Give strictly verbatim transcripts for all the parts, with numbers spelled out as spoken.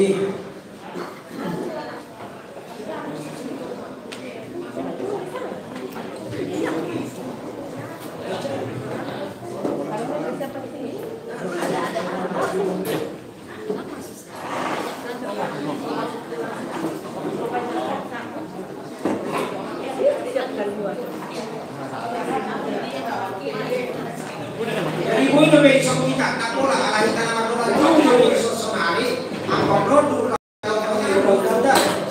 Jadi boi do be dison hita, ndang pola ala hita na mardolan tu do be dison sonari, angkon do tu.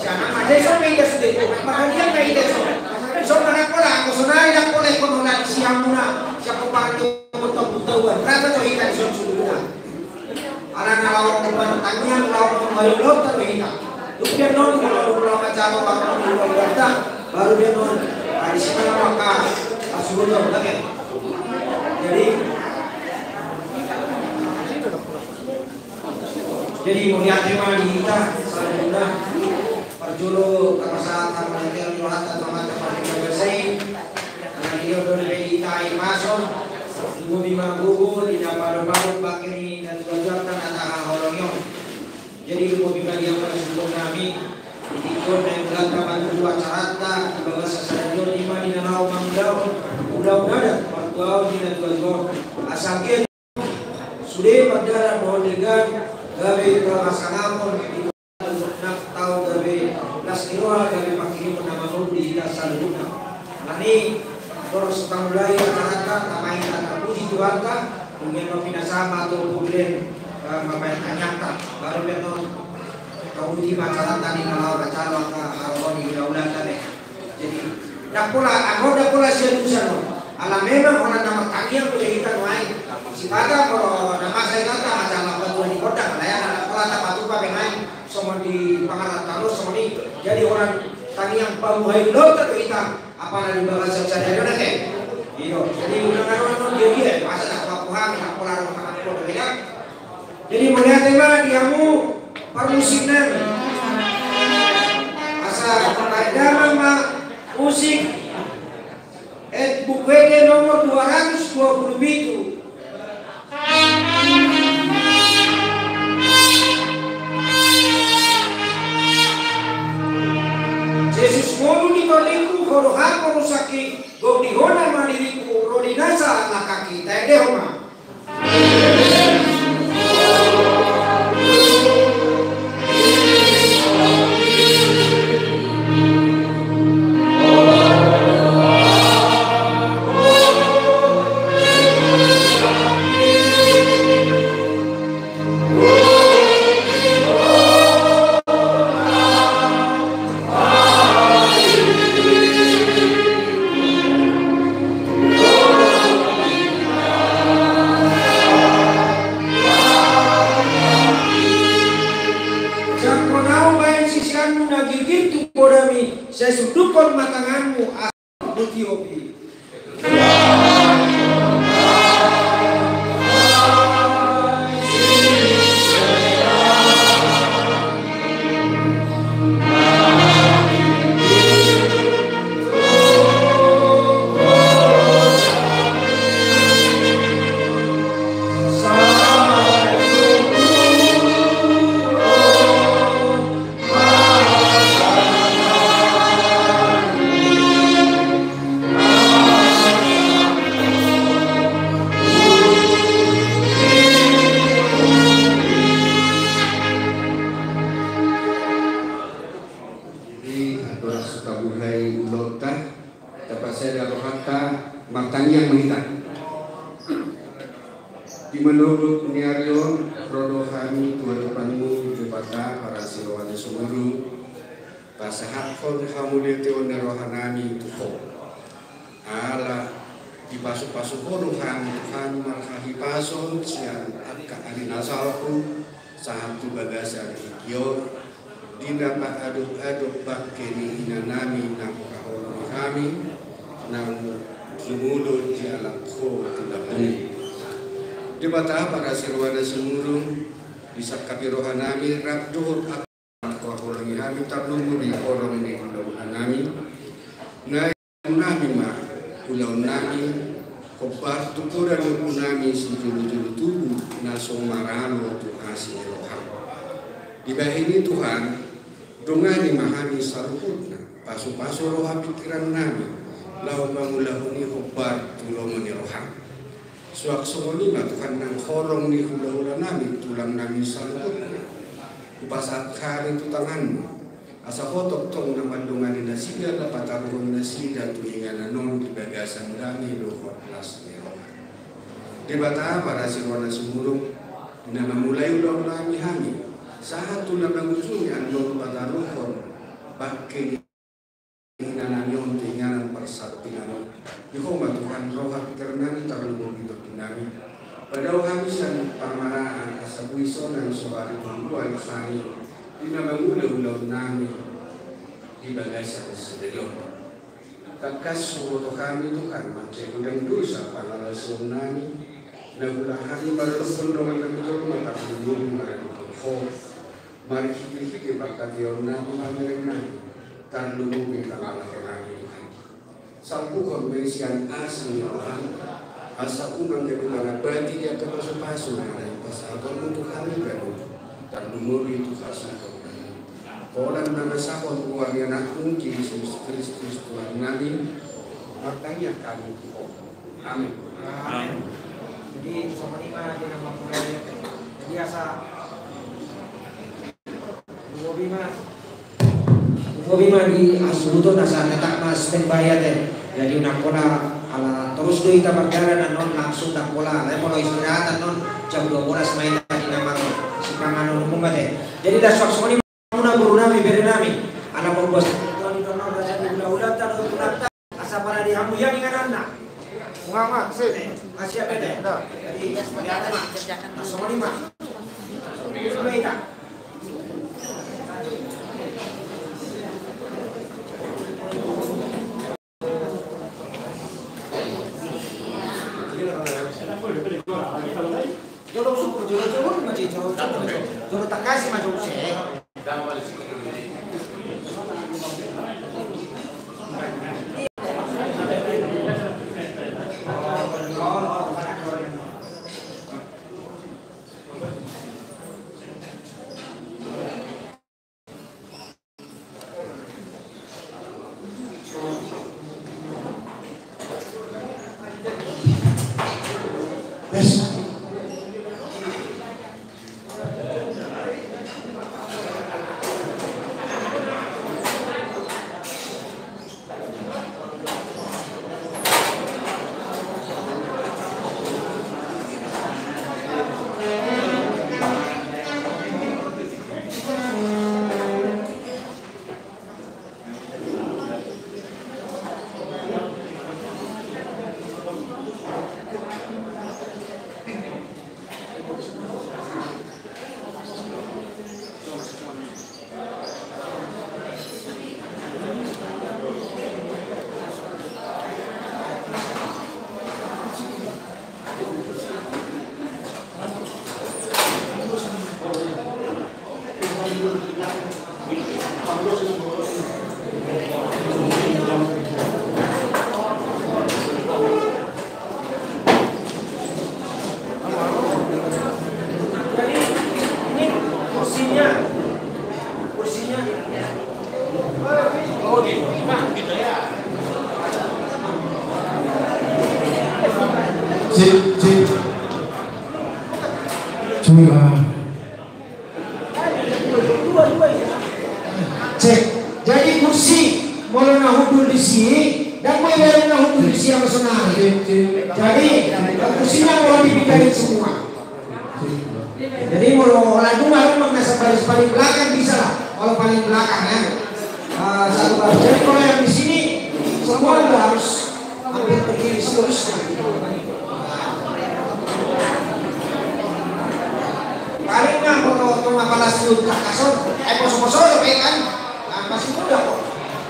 Sian na ma dison be hita sude, marhadian be hita dison. Dison ma ndang pola, anggo sonari ndang pola ingkon holan sian muna, sian pomparan tu Buta Buta Uban. Rata do hita dison sude. Ala na laho martangiang, laho mambahen ulaonta do hita. Dung pe annon, molo dung laho manjalo, baru dung pe annon, di sini maka asuhut do, oke. Jadi, jadi mauliate ma di hita saluhutna. Parjolo tapasahat ma hita tu Tuhanta, Tuhanta pardenggan basa i. Ala ni on do di hita i pason, lumobi ma gogo di na padopadopan bangke ni natuatuanta na tahaholongi on. Jadi lumobi ma di hamu na sungkun nami, di tingki on na ingkon hita manjalo acaranta di bagasan sadari on, i ma di na laho mangulahon ulaon adat, martuaon di natuatua on. Asa anggiat sude mardalan dohot denggan, gabe pasangaphon di Nang tau gabe las ni roha, gabe pangkirimon na mangolu di hita saluhutna. Alani, torus tamulai acaranta, tamainta, tapuji Tuhanta, dung i annon pinasahat ma tu purlen, eh, mambahen tangiangta. Baru pe annon tauduti ma acaranta di na laho manjalo angka haroro ni hulahulamuna be. Jadi, ndang pola, anggo ndang pola sian urusan on. Ala memang holan na martangiang do hita nuaeng. Sipata molo na masa hita manjalo angka tua ni gondang, ala ya ndang pola tapatupa be nuaeng. Songon di pangarantoan on songon i. Jadi holan tangiang pamuhai ulaonta do hita. Apala di bagasan sadari on, oke? Iyo. Jadi unang adong annon dia dia, masa ndang pamuhai, ndang pola adong mangampon do hita. Jadi mauliate ma di hamu parmusik nami. Asa tarindangan ma musik et buku ende nomor dua ratus dua puluh pitu. Jesus, ngolu ni tondingku, Ho do haporusangki, gok di Ho nama diriku, ro di nasa langkangki. Taende Ho ma. Jangkon ahu bahen siseanmu na girgir tu podami, sai sundukhon ma tanganmu asa hutiopi. Jadi, andorang so tabuhai ulaonta, tapasada rohanta, martangiang ma hita. Di manogot ni ari on, ro do hami tu adopanmu, Debata parasi roha na sumurung, pasahathon hamauliateon ni rohanami tu Ho. Ala dipasupasu Ho do hami, Tuhan, marhahipason sian angka ari na salpu, sahat tu bagasan tingki on, di na paadop-adop bangke ni inanami na huhaholongi hami, naung jumolo dialap Ho tu lambung i. Debata parasi roha na sumurung, disangkapi rohanami rap dohot angka na huhaholongi hami tarlumobi horong ni hulahulanami. Na nami ma ulaonnami, hombar tu poda ni ompunami sijolojolo tubu na so maralo tu asi ni roham. Dibahen i Tuhan, dongani ma hami saluhutna, pasupasu roha pingkiran nami, laho mangulahon i hombar tu lomo ni roham. Suang songon i ma Tuhan nang holong ni hulahula nami, tulang nami saluhutna, hupasahat hami tu tanganmu, asa Ho tongtong na mandongani nasida, na pataruhon nasida tu inganan on di bagasan dame dohot las ni roha. Debata parasi roha na sumurung, na mamulai ulaon nami hami, sahat tu na mangujungi annon pataruhon bangke ni inganan nami on tu inganan parsantian on. Di Ho ma Tuhan roha pingkiran nami, tarlumobi tondi nami. Padao hami sian parmaraan asa boi sonang so ari tu hami di na mangula ulaon nami di bagasan sadari on. Tangkas huboto hami Tuhan, mansai godang dosa pangalaosion nami, na huula hami mardokhon dongan nami jolma, tarlumobi mardokhon Ho, marhitehite pangkataion nami, pamereng nami, tarlumobi pangalaho nami Tuhan. Sampuhon ma i sian asi ni roham, asa unang gabe mangabati di angka pasupasu na naeng pasahatonmu tu hami ganup, tarlumobi tu hasuhuton nami. Holan mangasahon goar ni Anakmu Jesus Kristus Tuhan nami, martangiang hami tu Ho. Amin. Amin. Jadi songon i ma di nama mulai biasa. Hobi ma, hobi ma di hasuhuton, asa tetap ma standby ate. Jadi unang pola, ala torus do hita mardalan annon, langsung ndang pola, alai molo istirahat annon jam dua belas ma hita di na marsipanganon umum ate. Jadi ndang suang songon i ma muna boru nami, bere nami, ala mambuat toni toni rasa di hulahulanta dohot tunanta. Asa parade hamu ia ingananna. Nga, nga, sip. Nga, siap, ate. Jadi, melihat ma. Songon i ma. Songon i ma. Jolo sukur, jolo jolo, jolo takasi ma jolo se. Jadi, ini kursinya, kursinya. Sip, sip. Cuma. Cek. Jadi kursi molo na hundul disi, ndang boi bereng na hundul disi, apa sonari. Jadi kursinya molo dipindahin semua. Jadi molo lagu baru mangasa baris paling belakang bisa lah, kalau paling belakang ya. Eh, satu baris. Jadi kalau yang di sini semua udah harus Hampir berdiri seterusnya. Paling mah kalau tonga palas lu tak kasar, eh, poso-poso ya kan? Nah, masih muda kok.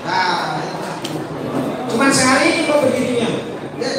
Nah, cuman sehari ini kok berdirinya. Ya.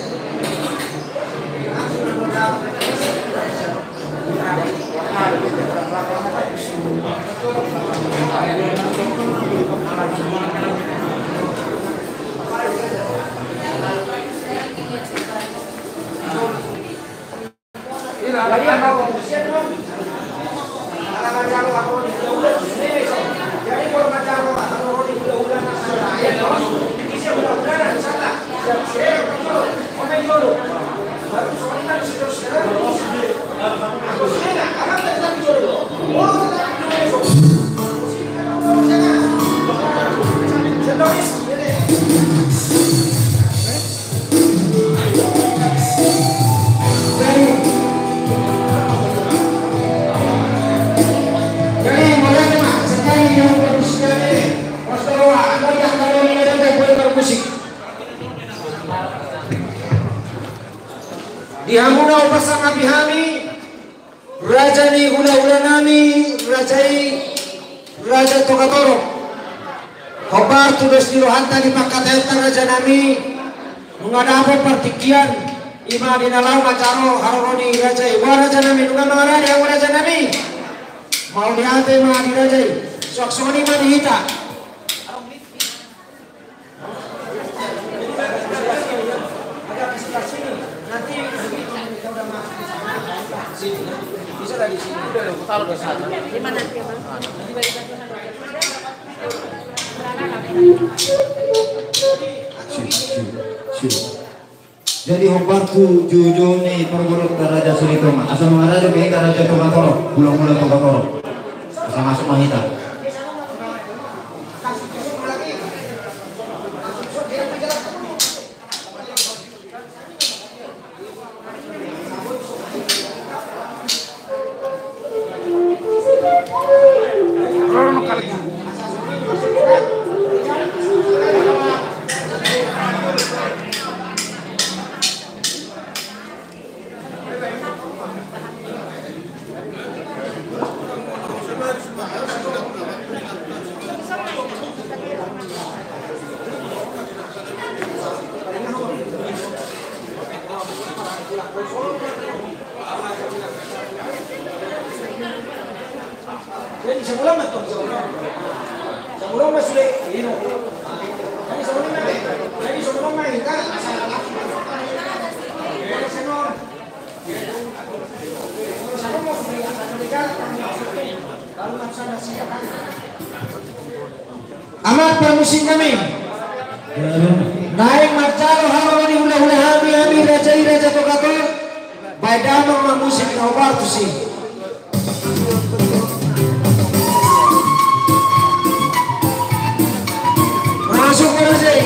Di hamu na hupasangapi hami, raja ni hulahulanami, raja i, Raja Togatorop. Hombar tu dos ni rohanta di pangkataionta rajanami, nunga dapot partingkian, i ma di na laho manjalo haroro ni raja i. Boha rajanami, nunga mangarade hamu rajanami? Mauliate ma di raja i. Suang songon i ma di hita. Jadi hombar tu joujou ni parboruonta Raja Silitonga. Asa mangarade pe hita Raja Togatorop, hulahula Togatorop. Asa masuk ma hita. Amang parmusiknami, naeng manjalo haroro ni hulahula hami, hami raja i, Raja Togatorop. Baen damang ma musik na hombar tusi. Masuk ma raja i.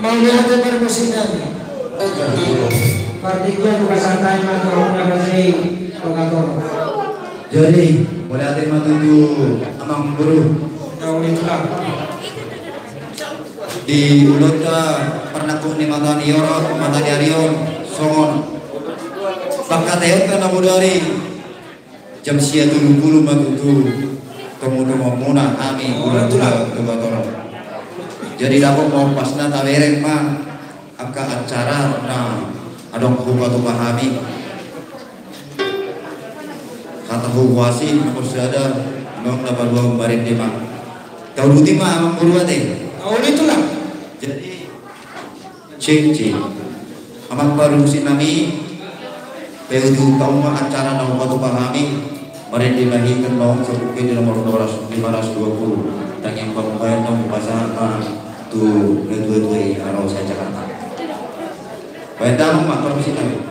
Mauliate parmusiknami. Partingkian hupasahat hami ma tu hamuna raja i, Togatorop. Jadi, mauliate ma tutu amang boru. Di ulaonta parnangkok ni mata ni ari on, mata ni ari on, songon pangkataionta na bodari, jam sia tolu pulu ma tutu tomutomuonmuna hami hulahula Togatorop. Jadi dapot ma ombasna, tabereng ma angka acara na adong hupatupa hami. Hata huhuasi, na porsada, nang na paduahon marende ma. Tauduti ma amang boru ate. Taudut, Tulang. Jadi, cek, cek. Amang boru, musim nami, pe uju tong ma acara na umpatu pahami, marende lahi kan naung sabuke di nomor dua ratus, lima ratus dua puluh. Tangiang pambahen naung pasahat ma tu na tua-tua i, aro sa Jakarta. Bahen damang ma, boru, musim nami.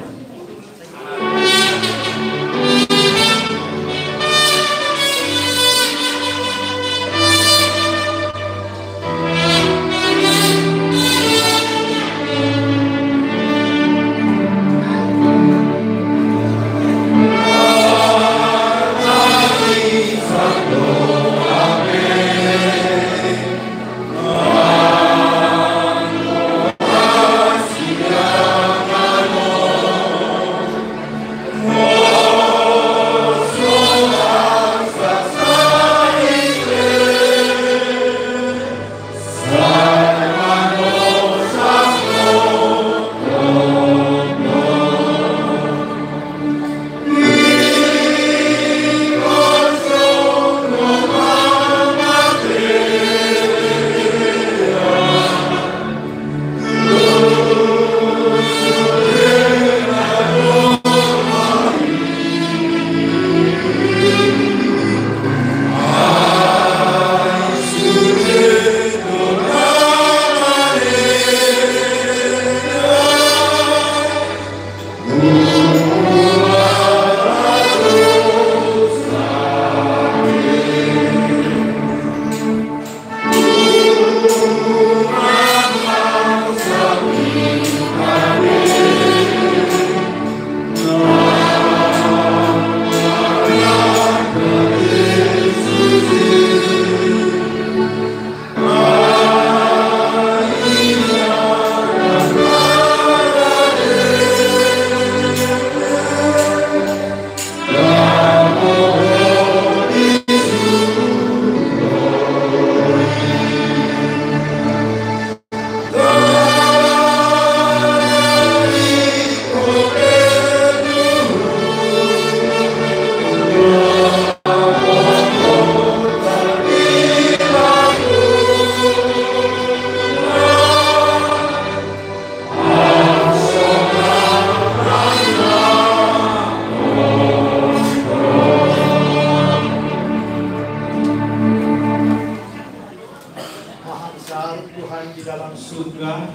Maha Esa Tuhan di dalam surga,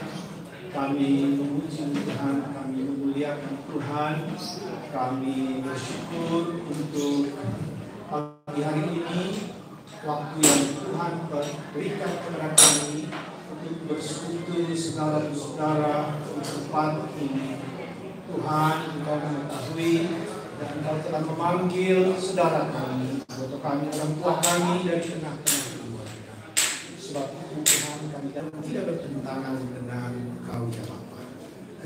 kami memuji Tuhan, kami memuliakan Tuhan, kami bersyukur untuk pagi hari ini, waktu yang Tuhan berikan kepada kami untuk bersekutu saudara-saudara di tempat ini. Tuhan, Engkau mengetahui dan Engkau telah memanggil saudara kami, atau kami, orang tua kami dari tengah-tengah keluarga. Sebab itu, Tuhan, kami tidak bertentangan dengan Engkau, ya Bapa.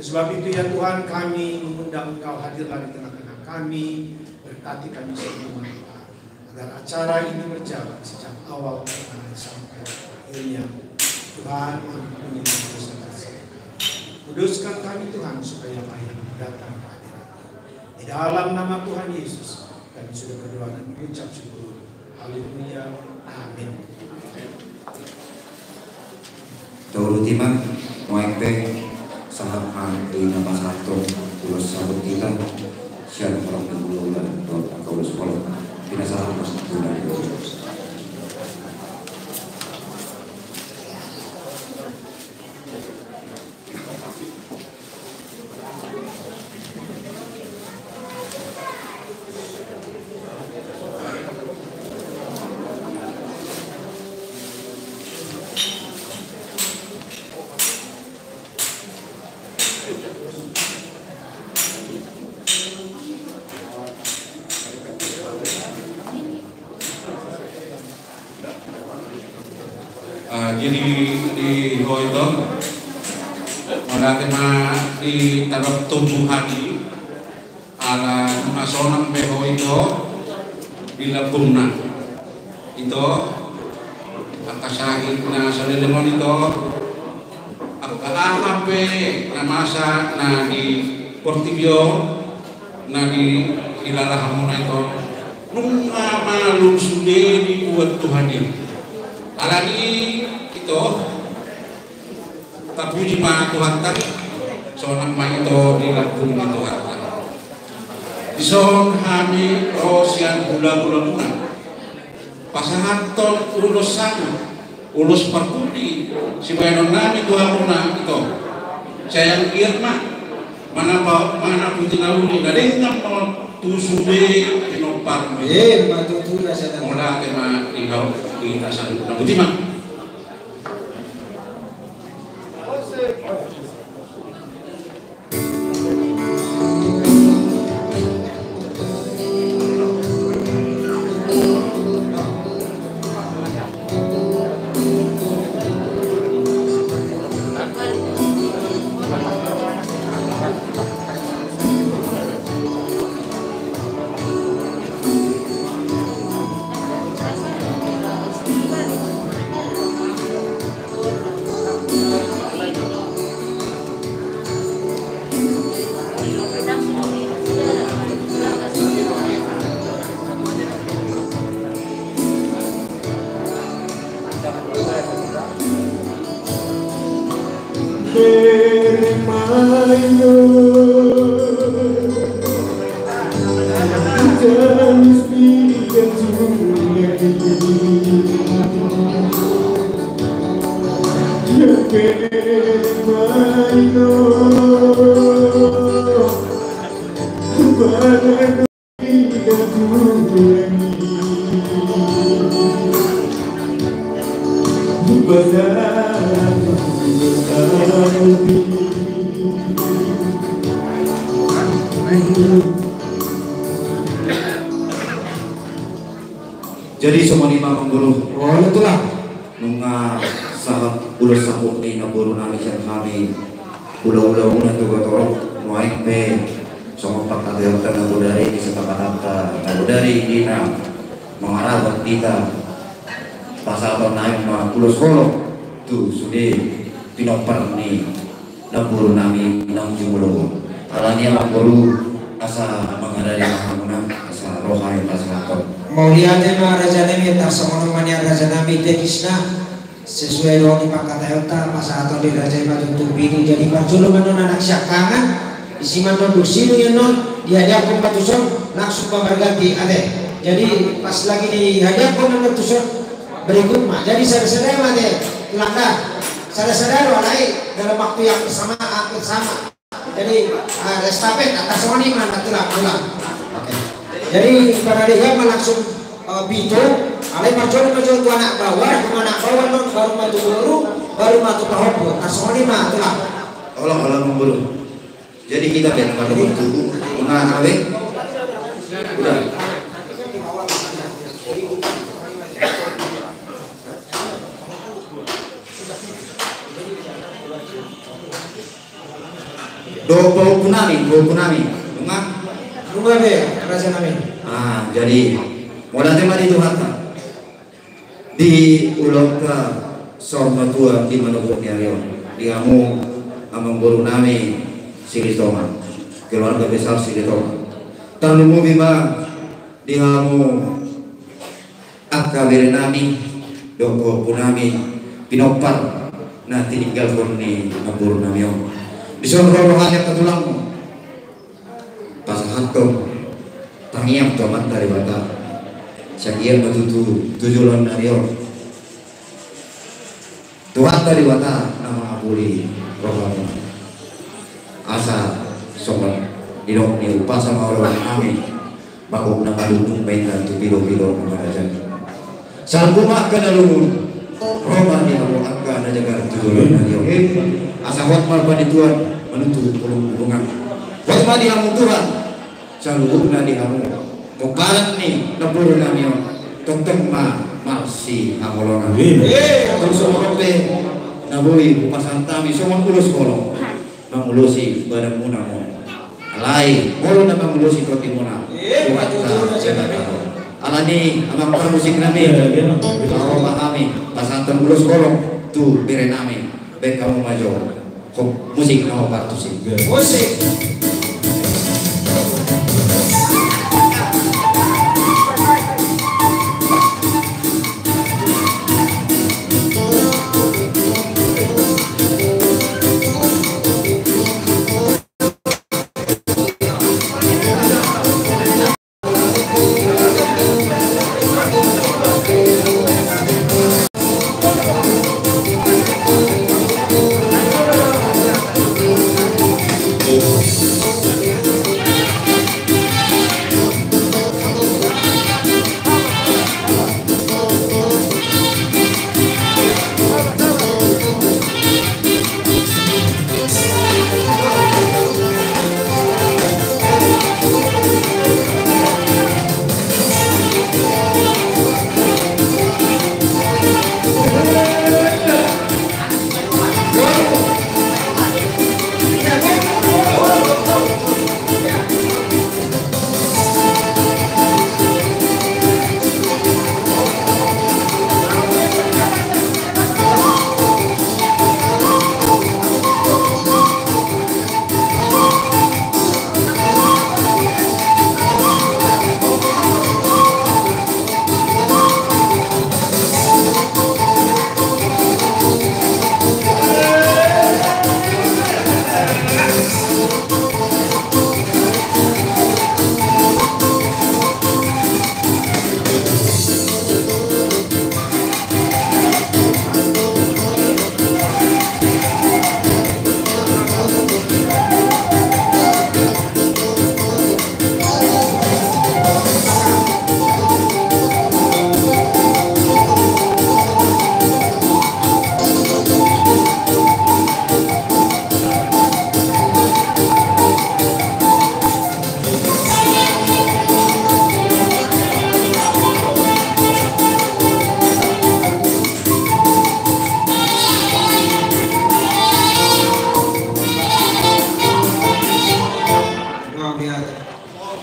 Sebab itu, ya Tuhan, kami mengundang Engkau hadirlah di tengah-tengah kami, berkati kami semua, Tuhan, agar acara ini berjalan sejak awal, Tuhan, sampai akhirnya. Tuhan, ampuni dosa-dosa kami. Kuduskan kami, Tuhan, supaya kami datang ke hadirat-Mu. Di dalam nama Tuhan Yesus, kami sudah berdoa dan mengucap syukur. Haleluya. Amin. Tauduti ma, nuaeng pe sahat ma di na pasahathon ulos sahat hita sian horong ni hulahula dohot angka ulos holong. Pinasahat ma tu na. Ah, jadi di ho ito, mauliate ma di tarap tubuhan i, ala nunga sonang pe ho ito di lambungna. Ito, angka sahit na saleleng on ito, angka aha pe na masa na di portibi on, na di, di lalahanmuna ito, nunga malum sude dibuat Tuhan i. Alani i ito, tapuji ma Tuhanta, sonang ma ito di lambung ni Tuhanta. Dison hami ro sian hulahula muna pasahathon ulos sangu, ulos parpudi sibahenon nami tu hamuna ito. Sai anggiat ma manapa, manaputi na uli na denggan ma tu sude pinomparmi. Emma tutu, raja nami. Mauliate ma di hita saluhutna, boti ma. Jadi songon i ma, amang boru. Olo, tulang. Nunga sahat ulos saput ni namboru nami sian hami hulahula muna tu Batorok, nuaeng pe songon pangkataion na bodari, kesepakatan na bodari, di na mangarahon hita pasahaton nami ma ulos holong tu sude pinompar ni namboru nami naung jumolo on. Alani i, amang boru, asa mangarade ma hamuna, asa ro hami pasahathon. Mauliate ma, raja nami. Tarsongon on ma nian, raja nami, teknisna sesuai dohot ni pangkataionta, pasahathon di raja i ma tutu pitu. Jadi parjolo ma annon anak siangkangan, disi ma annon dung sidung i annon dihadiahon ma tuson, langsung ma marganti, ate. Jadi pas lagi dihadiahon annon tuson, berikut ma. Jadi sada-sada ma, ate, tulang da. Sada-sada do, alai dalam waktu yang bersamaan, hampir sama. Jadi, ah, estafet, tarsongon i ma, tulang, tulang. Oke. Jadi, parade ma langsung, eh, pitu, alai parjolo ma jo tu anak baoa, dung anak baoa annon, baru ma tu boru, baru ma tu pahompu. Tarsongon i ma, tulang. Olo, olo, amang boru. Jadi hita pe, amang boru, tu, mana, awe? Udah. Dohot pahompu nami, pahompu nami. Nunga? Nunga be, raja nami. Ah, jadi, mauliate ma di Tuhanta. Di ulaonta saur matua di manogot ni ari on, di hamu amang boru nami Silitonga, keluarga besar Silitonga. Tarlumobi ma di hamu angka bere nami dohot pahompu nami, pinompar na tininggalhon ni namboru nami on. Dison ro roha ni angka tulangmu pasahathon tangiang tu Amanta Debata, sai anggiat ma tutu tu joloan ni ari on Tuhanta Debata na mangapuli rohamu. Asa songon nidok ni umpasa ma, olo, amang nami, bagok na malungun ma inna tu pilopilo na marajani. Salpu ma angka na lungun, ro ma di hamu angka na jagar tu joloan ni ari on. Asa hot ma panituan manutu hubungan. Hot ma di hamu, Tuhan, saluhutna di hamu pomparan ni namboru nami on, tongtong ma marsihaholongan. Amin. Tong songon on pe na boi hupasahat hami songon ulos holong, mangulosi badanmuna on. Alai molo na mangulosi tondimuna, Tuhanta Debata do. Alani i, amang parmusik nami, ro ma hami pasahathon ulos holong tu bere nami. Baen hamu ma jo. Hop, musik na hombar tusi. Musik.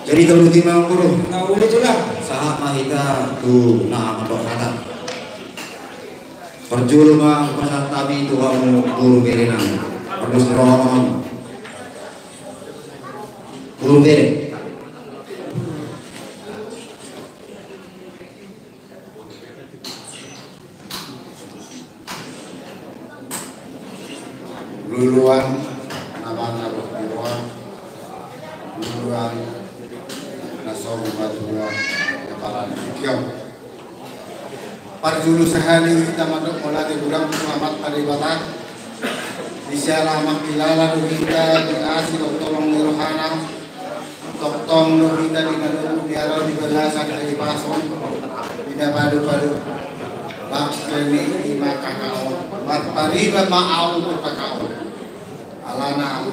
Jadi tauluti ma, Guru. Tauluti, Tulang. Sahat ma hita tu na mandok hata. Parjolo ma pasahat hami tu hamu, Guru, bere nami. Parjolo ma, Guru, bere. Luluan na mangaruh di roha, luluan na so matua kepala di tingki on. Parjolo sahali hita mandok mauliate godang tu Amanta Debata, di siala mangkilala do hita di asi dohot holong ni rohana. Tongtong do hita di na dohot di ari on di bagasan hahipason, di na paduapadu. Bangke ni ima K K O, marpariban ma ahu tu K K O. Alana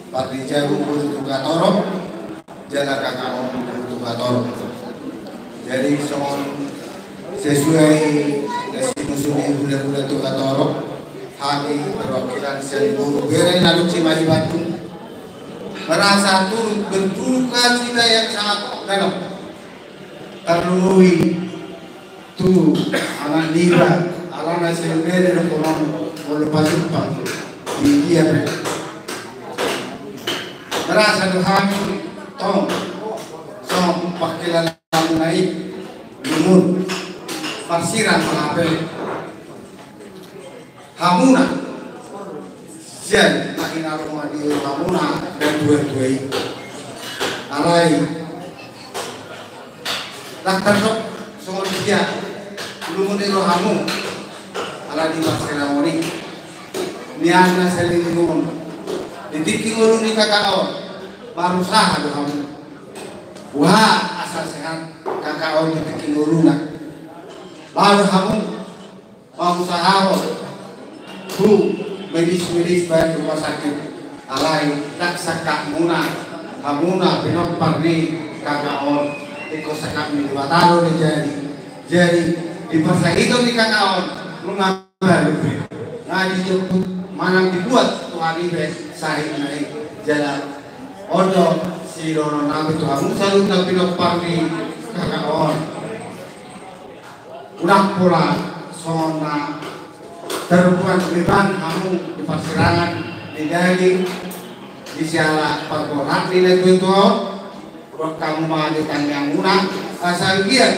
pardijabu boru tu Katorop, jala K K O boru tu Katorop. Jadi songon sesuai na sinusuni hulahula tu Katorop, hami perwakilan sian boru bere na dung si Malibantung merasa turut berduka cita yang sangat dalam. Tarlumobi tu anak niba, alana sian bere do konon molo pajumpang di dia pe. Merasa do hami tong songon pangkilalamuna i, lungun, parsirang ma hape hamuna sian na hinaruma ni rohamuna na tuatua i. Alai ndang tardok songon dia lungun ni rohamu ala ni parsirangoni. Nian na saleleng on di tingki ngolu ni K K O marusaha do hamu. Boha asa sehat K K O di tingki ngoluna? Laho do hamu mausahahon tu medis-medis baen rumah sakit. Alai ndang sangkapmuna, hamuna pinompar ni K K O on, ingkon sangkap ni Debata do na jadi. Jadi di parsahiton ni K K O on nunga baru nga dijemput manang dibuat tu hami pe sahitna i. Jala on do sidohonon nami tu hamu saluhutna pinompar ni K K O on. Unang pola songon na tarbuat beban hamu di parsirangan ni daging di siala parborat ni na tuatua on. Buat hamu ma di tangiangmuna asa anggiat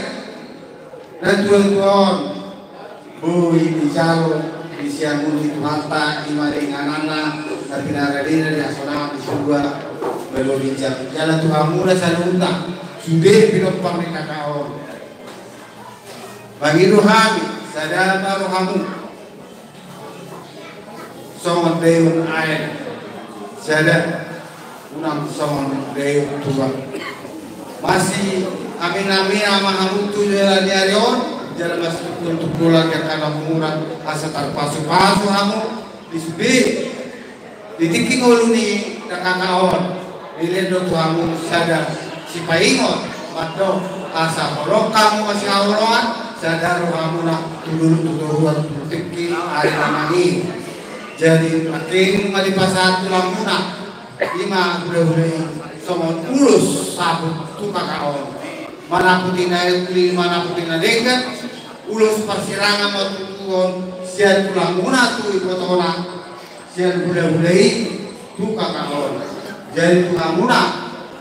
na tuatua on boi dijalo di siamun ni Tuhanta, ima di ingananna na pinaradena di hasonangan di surgo, molo ginjang. Jala tu hamuna saluhutna sude pinompar ni K K O on. Mangido hami, sada ma rohamu songon daion aek, sada unang songon daion tuba. Masiaminamina ma hamu tu joloan ni ari on, jala masitungkultungkul angka na humurang asa tarpasupasu hamu di sude. Di tingki ngolu ni K K O on, dilehon do tu hamu sada sipaingot mandok asa holong hamu masihaholongan sada rohamuna tu dolok tu toruan tu tingki ari na mangihut. Jadi nangkin nunga dipasahat tulangmuna, ima hulahula i, songon ulos saput tu K K O on. Manaputi na uli, manaputi na denggan, ulos parsirangan ma tutu on sian tulangmuna tu ibotona, sian hulahula i tu K K O on. Jadi tu hamuna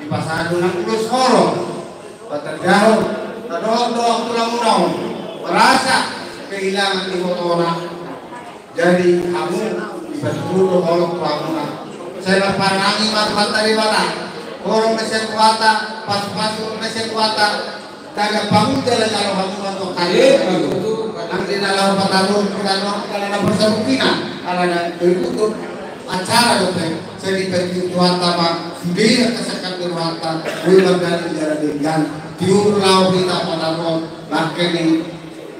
dipasahat do nang ulos holong, patandahon na dohot dohot tulangmuna on merasa kehilangan ibotona. Jadi hamu dipatutur do holong tu hamuna. Sai marparange ma Tuhanta Debata, holong na sian Tuhanta, pasupasu na sian Tuhanta. Tagan pangunjunan jalo hamu ma tu kari. Nang di na laho pataruhon, pataruhon, alana na parsabutina, alana berikut acara dope. Sai dipatutur Tuhanta ma sude angka sangkap ni rohanta, boi mardalan jala denggan. Tiur laho hita pataruhon bangke ni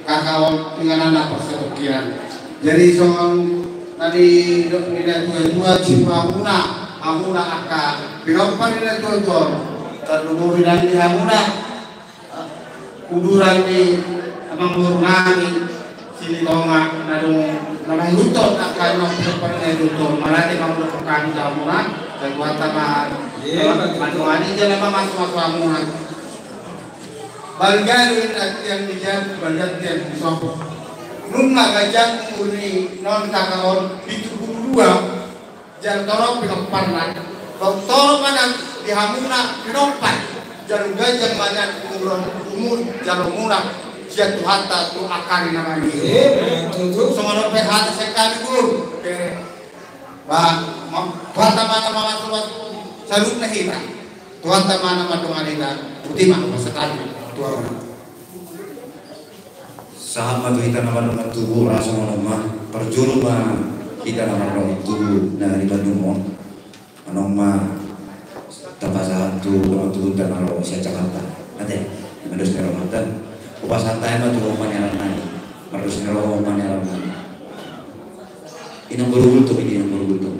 K K O on inganan na parsatongkinan. Jadi songon na nidok ni na tuatua, jumpa hamuna, hamuna angka pinompar ni na tuatua on. Tarlumobi nang di hamuna uduran ni amangboru nami Silitonga na dung na mangihuthon angka na pinompar ni na tuatua on. Mauliate ma hudok hami tu hamuna, sai Tuhanta ma Iya, Pak. Madongan i jala mamasumasu hamuna. Balga do inna tiang ni jabu, balga tiang ni sopo. Nunga ganjang umur ni naon kakak on, pitu pulu dua. Jala torop pinomparna. Torop ma na di hamuna pinompar. Jala ganjang ma na umur, umur jala umurna sian Tuhanta tu angka ari na mangihut. Iya, betul. Songon on pe hata sian hami, Guru. Oke. Ba, ma-, Tuhanta ma na mamasumasu saluhutna hita. Tuhanta ma na mandongani hita. Botima, pasahat hami tu Amanta. Sahat ma tu hita na mardongan tubu, ra songon on ma. Parjolo ma hita na mardongan tubu na di Bandung on. Anong ma tapasahat tu dongan tubunta na ro sian Jakarta. Ate, di ma dos ni rohanta. Hupasahat hami ma tu hamu ma nialap nami. Mardos ni roha ma nialap nami. Inang Boru Gultom, inang Boru Gultom.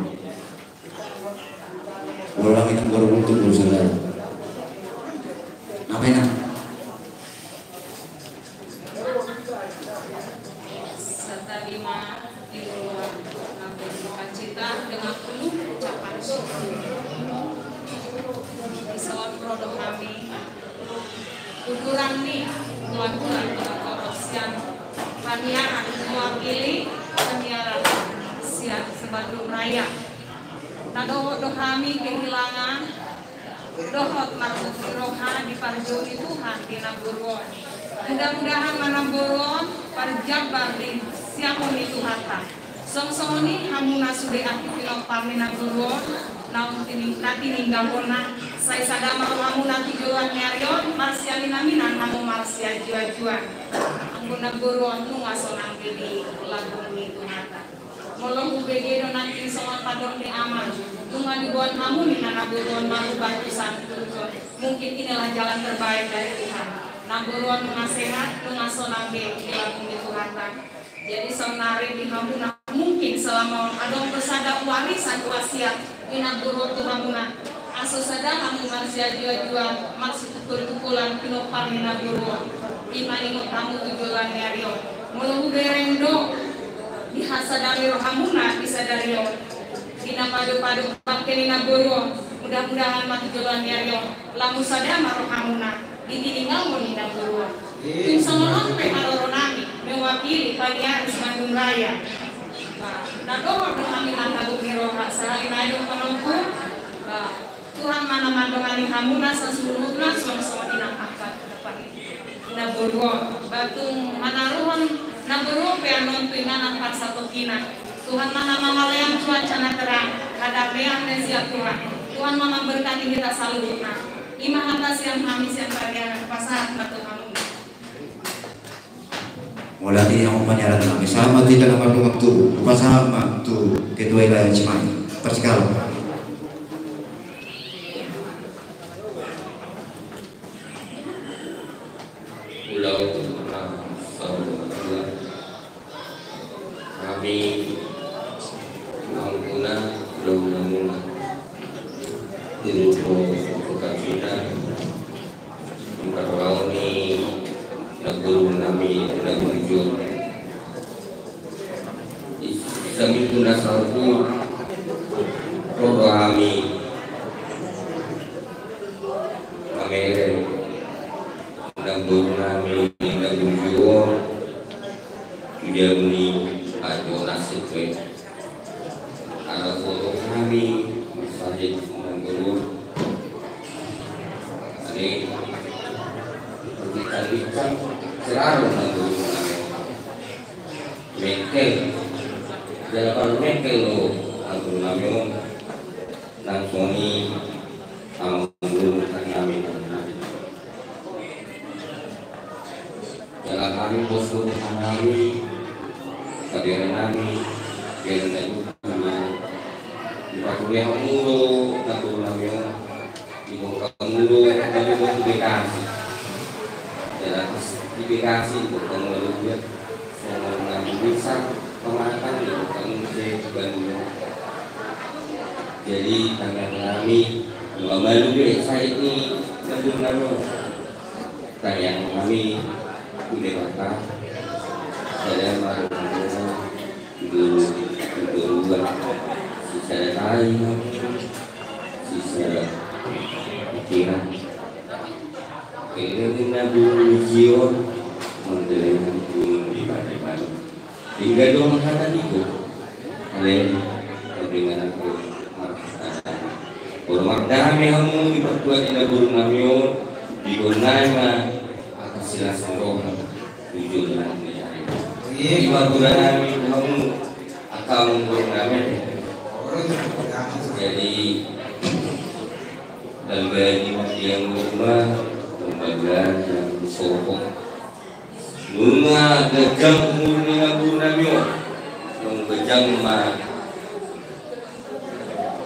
Ulang, inang Boru Gultom, Boru Saudara. Apa, inang? Serta lima di luar, nang berduka cita dengan penuh ucapan syukur. Di soal produk kami, ukuran ni tuan-tuan, tuan-tuan sian paniaran, mewakili paniaran sian Sebandung Raya. Na dohot do hami kehilangan dohot margok ni roha diparjou ni Tuhan di namboru on. Mudah-mudahan ma namboru on parjambar di siamun ni Tuhanta. Songon i hamuna sude angka pinompar ni namboru on, naung tining-, na tininggalhonna, sai sada ma rohamuna tu joloan ni ari on, marsiaminaminan hamu marsiajuajuan. Anggo namboru on nunga sonang be di lambung ni Tuhanta. Molo hubege do nangkin songon pandok ni amang, nunga diboan hamu ninna namboru on marubah tu sangkutku. Mungkin inilah jalan terbaik dari Tuhan. Namboru on nunga sehat, nunga sonang be di lambung ni Tuhanta. Jadi saonari di hamuna mungkin selama on adong do sada warisan wasiat ni namboru on tu hamuna. Asa sada hamu marsiajuajuan, marsitungkoltungkolan pinompar ni namboru on. I ma ingot hamu tu joloan ni ari on. Molo hubereng do di hasada ni rohamuna di sadari on, di na padopadop bangke ni namboru on, mudah-mudahan ma tu joloan ni ari on lam sada ma rohamuna di tiningalhon ni namboru on. Tung songon on pe haroro nami mewakili paniaran Sebandung Raya. Ba, na dohot do hami margok ni roha, sahali nai do panompu. Ba, Tuhan ma na mandongani hamuna saluhutna, songon-songon i nang angka pinompar ni namboru on. Ba tung manaruhon namboru on pe annon tu inganan parsatongkinan. Tuhan ma na mangalean cuaca na terang, hadamean na sian Tuhan. Tuhan ma mamberkati hita saluhutna. I ma hata sian hami sian paniaran, pasahat ma tu hamu. Mauliate di hamu paniaran nami. Sahat ma tu hita na mardongan tubu. Hupasahat ma tu ketua i, Lae Cimai. Parsigalan. Ulaon na saur matua. Hami, amangboru, ulaon namuna. Di lupo kota kita. Mangkatulaon ni namboru nami na burju. Sahat tu na saur, ro do hami mamere namboru nami na burju on tu jabu ni ajo na sipet. Ala foto hami, misalnya di Manggoro. Ini, kita bincang selalu Manggoro. Mengkel. Dalam mengkel lo, Manggoro. Langsung ni, Manggoro kami. Jala hami bos tu hami, kabere nami, bere na juga nami. Di pakuliah mudo, na tu nami on, di bongkar mudo, na di bongkar di Bekasi. Jala pas di Bekasi, bongkar mudo dia. Sama nami bisa, pemanakan di bongkar mudo di Bandung. Jadi, tangan nami, mamalu be, saya ini, Bandung nami. Tangiang nami tu Debata, sada ma rohamuna, dua, dua, sisada tai, sisada Kira. Kira na burung di Sion, manggalengan burung di Pareman. Hingga dong hata niku. Ale, pardenggan aku. Boru mardame hamu di partua ni na boru nami on, di gonnai ma atas silas roha. Jujur lah. Iya. Di partua nami hamu, akan boru nami. Jadi, dan bagi yang rumah, pembagian yang sokong. Nunga ganjang umur ni na boru nami on. Nunga ganjang ma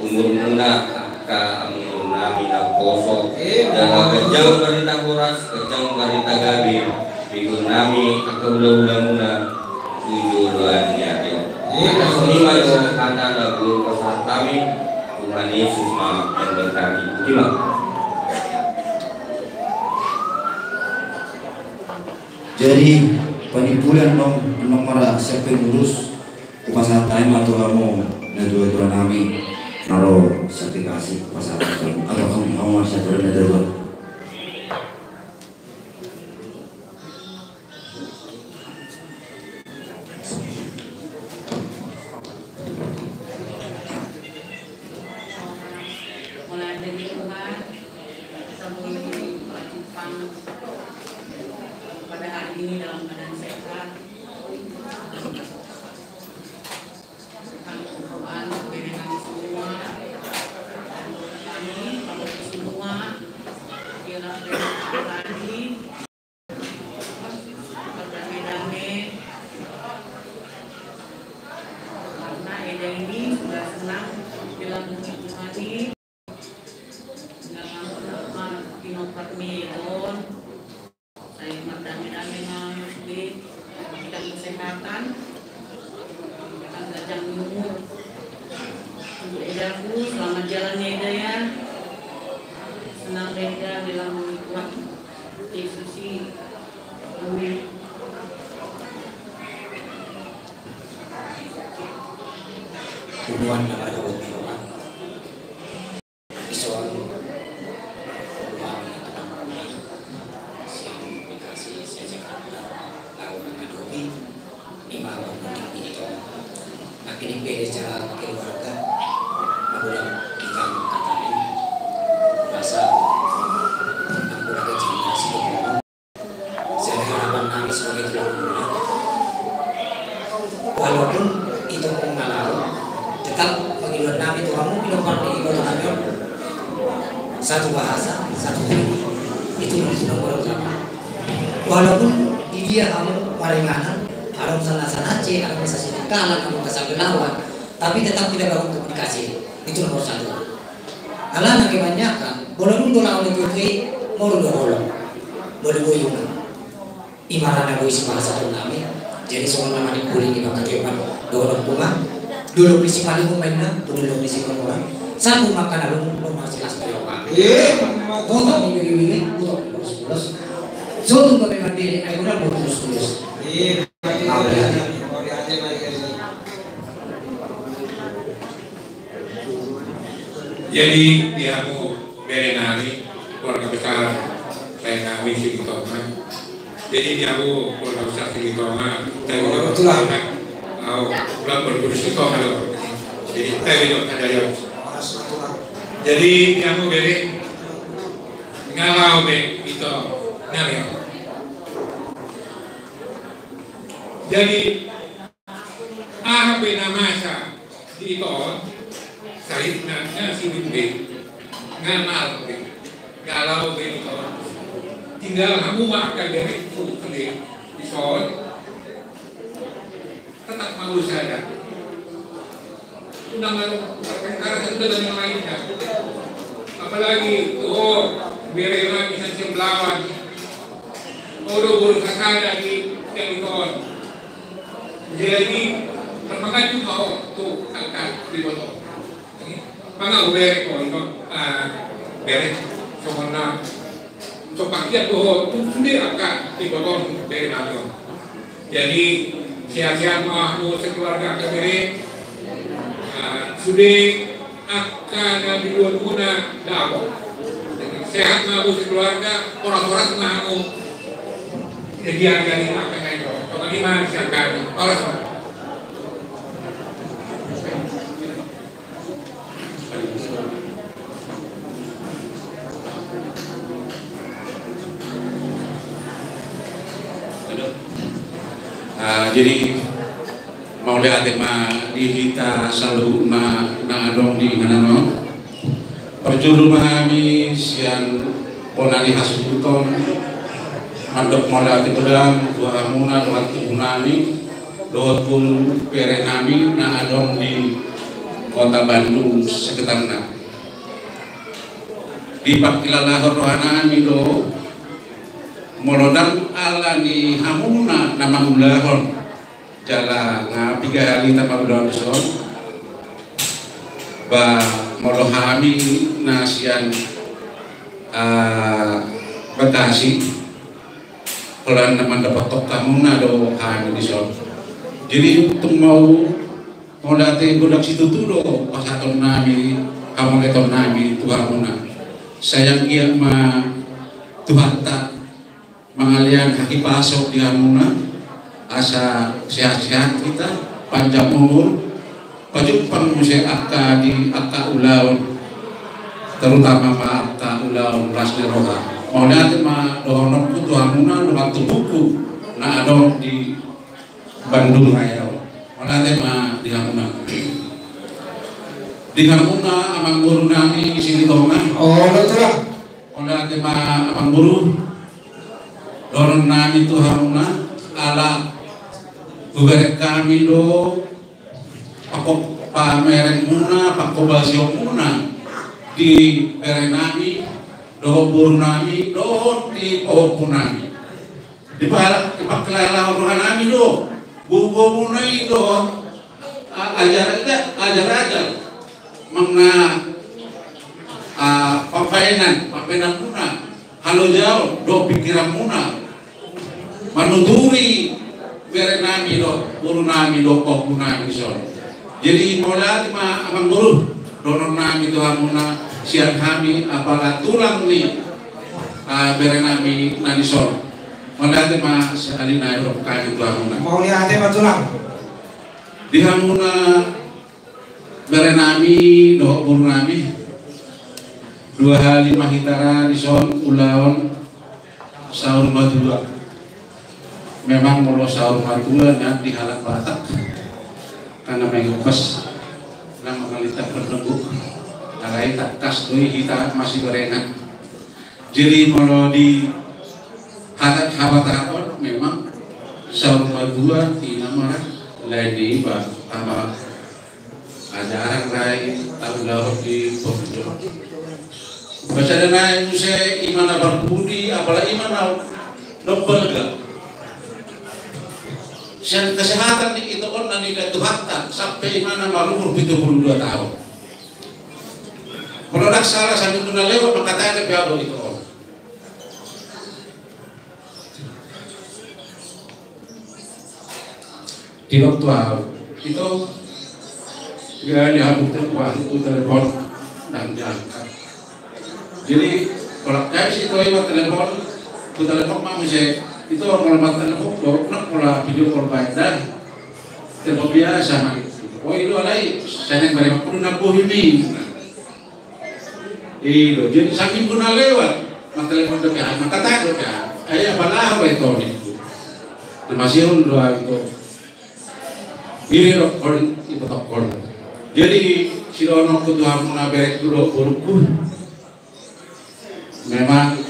umurmuna, angka boru nami na poso. Jala ganjang barita horas, ganjang barita gabe. Di boru nami, angka hulahulamuna. Tujuan ni ari on. Songon i ma jo hata na hupasahat hami. Tuhan Yesus ma memberkati. Terima. Jadi, panimpulan nong, nong mara siap pengurus, hupasahat hami ma tu hamu na tua-tua nami, na ro sertifikasi, hupasahat hami tu hamu, atau hamu, hamu ma siap na tua-tua. Mulai dari Tuhan, kita boleh berjumpa pada hari ini dalam keadaan sehat. Kami berdoa untuk kami semua, dan kami, kami semua, biarlah kami berdamai-damai. Karena Eda ini sudah senang dalam hidup kami. Dengan lama-lama, Pinopat Medon. Saya berdamai-damai dengan diberikan kesehatan, diberikan panjang umur. Untuk Edaku, selamat jalan ya, Eda, ya. Senang, Eda, dalam mengikuti Yesus. Amin. Hubungan na marga Boti. Ison, hami na tonang Boti, sian Bekasi, sian Jakarta, laho mangadopi, ima pambutik ni ito. Nangkining pe secara keluarga, na bola kita mengatakan, rasa, na bola kecil, nasi, Jadi harapan nami sebagai tulang muna, walaupun ito pun na laho, tetap pangidoan nami tu hamu, pinompar ni iboto nami on, satu bahasa, satu hati. Itu dari tulang muna utama. Walaupun di dia hamu maringanan, adong sana-sana ce, adong sasina kalang, adong kasangkelawan, tapi tetap kita bangun komunikasi. Itu nomor satu. Alana kebanyakan, molo dung do laho na tuetue, molo do holong. Molo do iungan. Ima ra na boi sipasahaton nami, jadi songon na manimpuli ni bangka tepan, dohot ompung ma, dolok ni Simalungun ma inna, dolok ni Simalungun. Sambung ma angka na lungun, ma silas ni roha. Iya. Botok ni bege-bege, botok ni ulos-ulos. Sotung gabe mandiri, ai godang boru tulus-tulus. Iya. Au, iya. Jadi, di hamu bere nami, keluarga besar, saya nami Silitonga. Jadi, di hamu keluarga besar Silitonga, saya ulang, au, ulang berguru Silitonga lo. Jadi, saya ulang ada ya. Jadi, di hamu bere, nga laho be ito nami. Jadi, aha pe na masa di ito on, sahitna na sidung be, nga laho be, nga laho be ito on. Tinggal hamu ma angka berengku sude dison, tetap mau sadar. Unang ada, ada satu dan yang lainnya. Apalagi, oh, bere nami sian Sembelawan. Oh, do boru sasada di ito on. Jadi, terpakat juga, oh, tu angka di boto. Manga bere ko ito, ah, bere, songon na. So pakian do ho, tu sude angka di boto, bere nami on. Jadi, sehat-sehat ma hamu sekeluarga angka bere. Ah, sude angka na di luar muna, dapot. Sehat ma bos keluarga, horas-horas ma hamu. Jadi, angka ni angka ni, pokokna ma sian hami, horas ma. Ah, jadi, mauliate ma di hita saluhutna na adong di inganan on. Parjolo ma hami sian bona ni hasuhuton mandok mauliate godang tu hamuna dohot tubuhami dohot boru berenami na adong di Kota Bandung sekitarna. Dipangkilalahon rohanami do, molo ndang ala ni hamuna na mangulahon, jala nga piga hali hita mangulahon dison, ba molo hami na sian, ah, Batasi, holan na mandapothon hamuna do hami dison. Jadi tung mau mauliate godang situtu do pasahatonnami, hamauliatennami tu hamuna. Sai anggiat ma Tuhanta mangalean hahipason di hamuna, asa sehat-sehat hita, panjang umur, pajumpang muse angka di angka ulaon, terutama ma angka ulaon las ni roha. Mauliate ma dohononku tu hamuna, dohot tubuhku na adong di Bandung Raya on. Mauliate ma di hamuna. Di hamuna amangborunami Silitonga. Olo, Tulang. Mauliate ma amangboru. Dohononnami tu hamuna, ala hubereng hami do pako-, pamerengmuna, pangkobasionmuna di berenami dohot borunami dohot di pahompunami. Dipa-, dipangkilalahon rohanami do boru-borumuna i dohot, a-, ajar, ajar-ajar manang na, a, pambahenan, pambahenanmuna, halojaon dohot pingkiranmuna manuturi berenami dohot borunami dohot pahompunami dison. Jadi mauliate ma amangboru, dohononnami tu hamuna sian hami apala tulang ni, ah, berenami na dison. Mauliate ma sahali nai dohononnami tu hamuna. Mauliate ma, Tulang. Di hamuna berenami dohot borunami, dua hali ma hita ra dison ulaon saur matua. Memang molo saur matua na di halak Batak, karena mengupas nama kalita peneguk, alai tangkas do i hita masiberengan. Jadi molo di halak Batak on memang saur matua di nama lain di ba-, apa, ajaran lain, tanggung jawab di pembujuk. Baca denai muse ima na parpudi, apala ima na dombalga. Sian kesehatan ni ito on na nida Tuhanta, sampe ima na marumur pitu pulu dua taon. Molo ndang sala, saminggu na lewat mangkatai pe au do ito on. Di waktu au, ito, ya, ya, aku te-, wah, aku telepon, ndang diangkat. Jadi, kalau kayak si ito ima telepon, aku telepon ma muse, ito kalau mau telepon, kalau nak pola video call baik dah. Telepon biasa, ma. Oh, ito alai, saya yang beri waktu na bohimi. I do, jadi saminggu na lewat, mangtelepon dope au, mangkatai dope au. Ai apala au ba ito ningku. Na masihol do au ito. Iri do hon, ibotohon. Jadi sidohononku tu hamuna berengku dohot borungku. Memang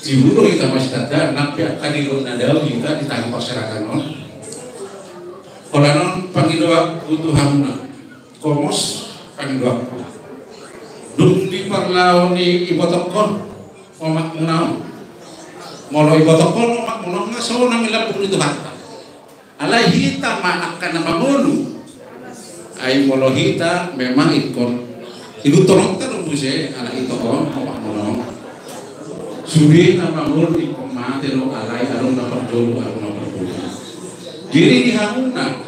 tibu do hita masitanda, nang pe angka diri na dao hita di tano parserahan on. Holan on pangidoanku tu hamuna. Komos pangidoanku. Dung di parlao ni ibotohon omakmuna on. Molo ibotohon omakmuna on nga sonang i lambung ni Tuhanta. Alai hita ma angka na mangolu. Ai molo hita memang ingkon ihuthononta do muse ala ito on omakmuna on. Sude na mangolu ingkon mate do alai adong na parjolo, adong na parjolo. Jadi di hamuna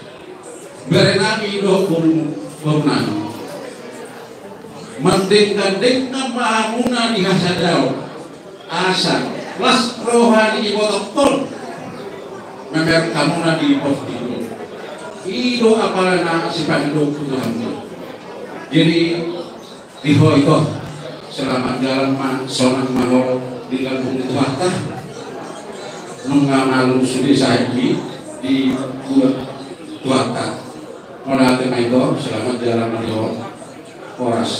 berenami dohot boru, borunami. Mandenggan-denggan ma hamuna di hasadaon, asa las roha ni ibotohon na merek hamuna di pos di. I do apala na sipangido tu hamuna. Jadi, di ho ito, selamat jalan ma, sonang ma ho di lambung ni Tuhanta. Nunga malum sude sahat di, di buat Tuhanta. Mauliate ma ito, selamat jalan ma di ho. Horas.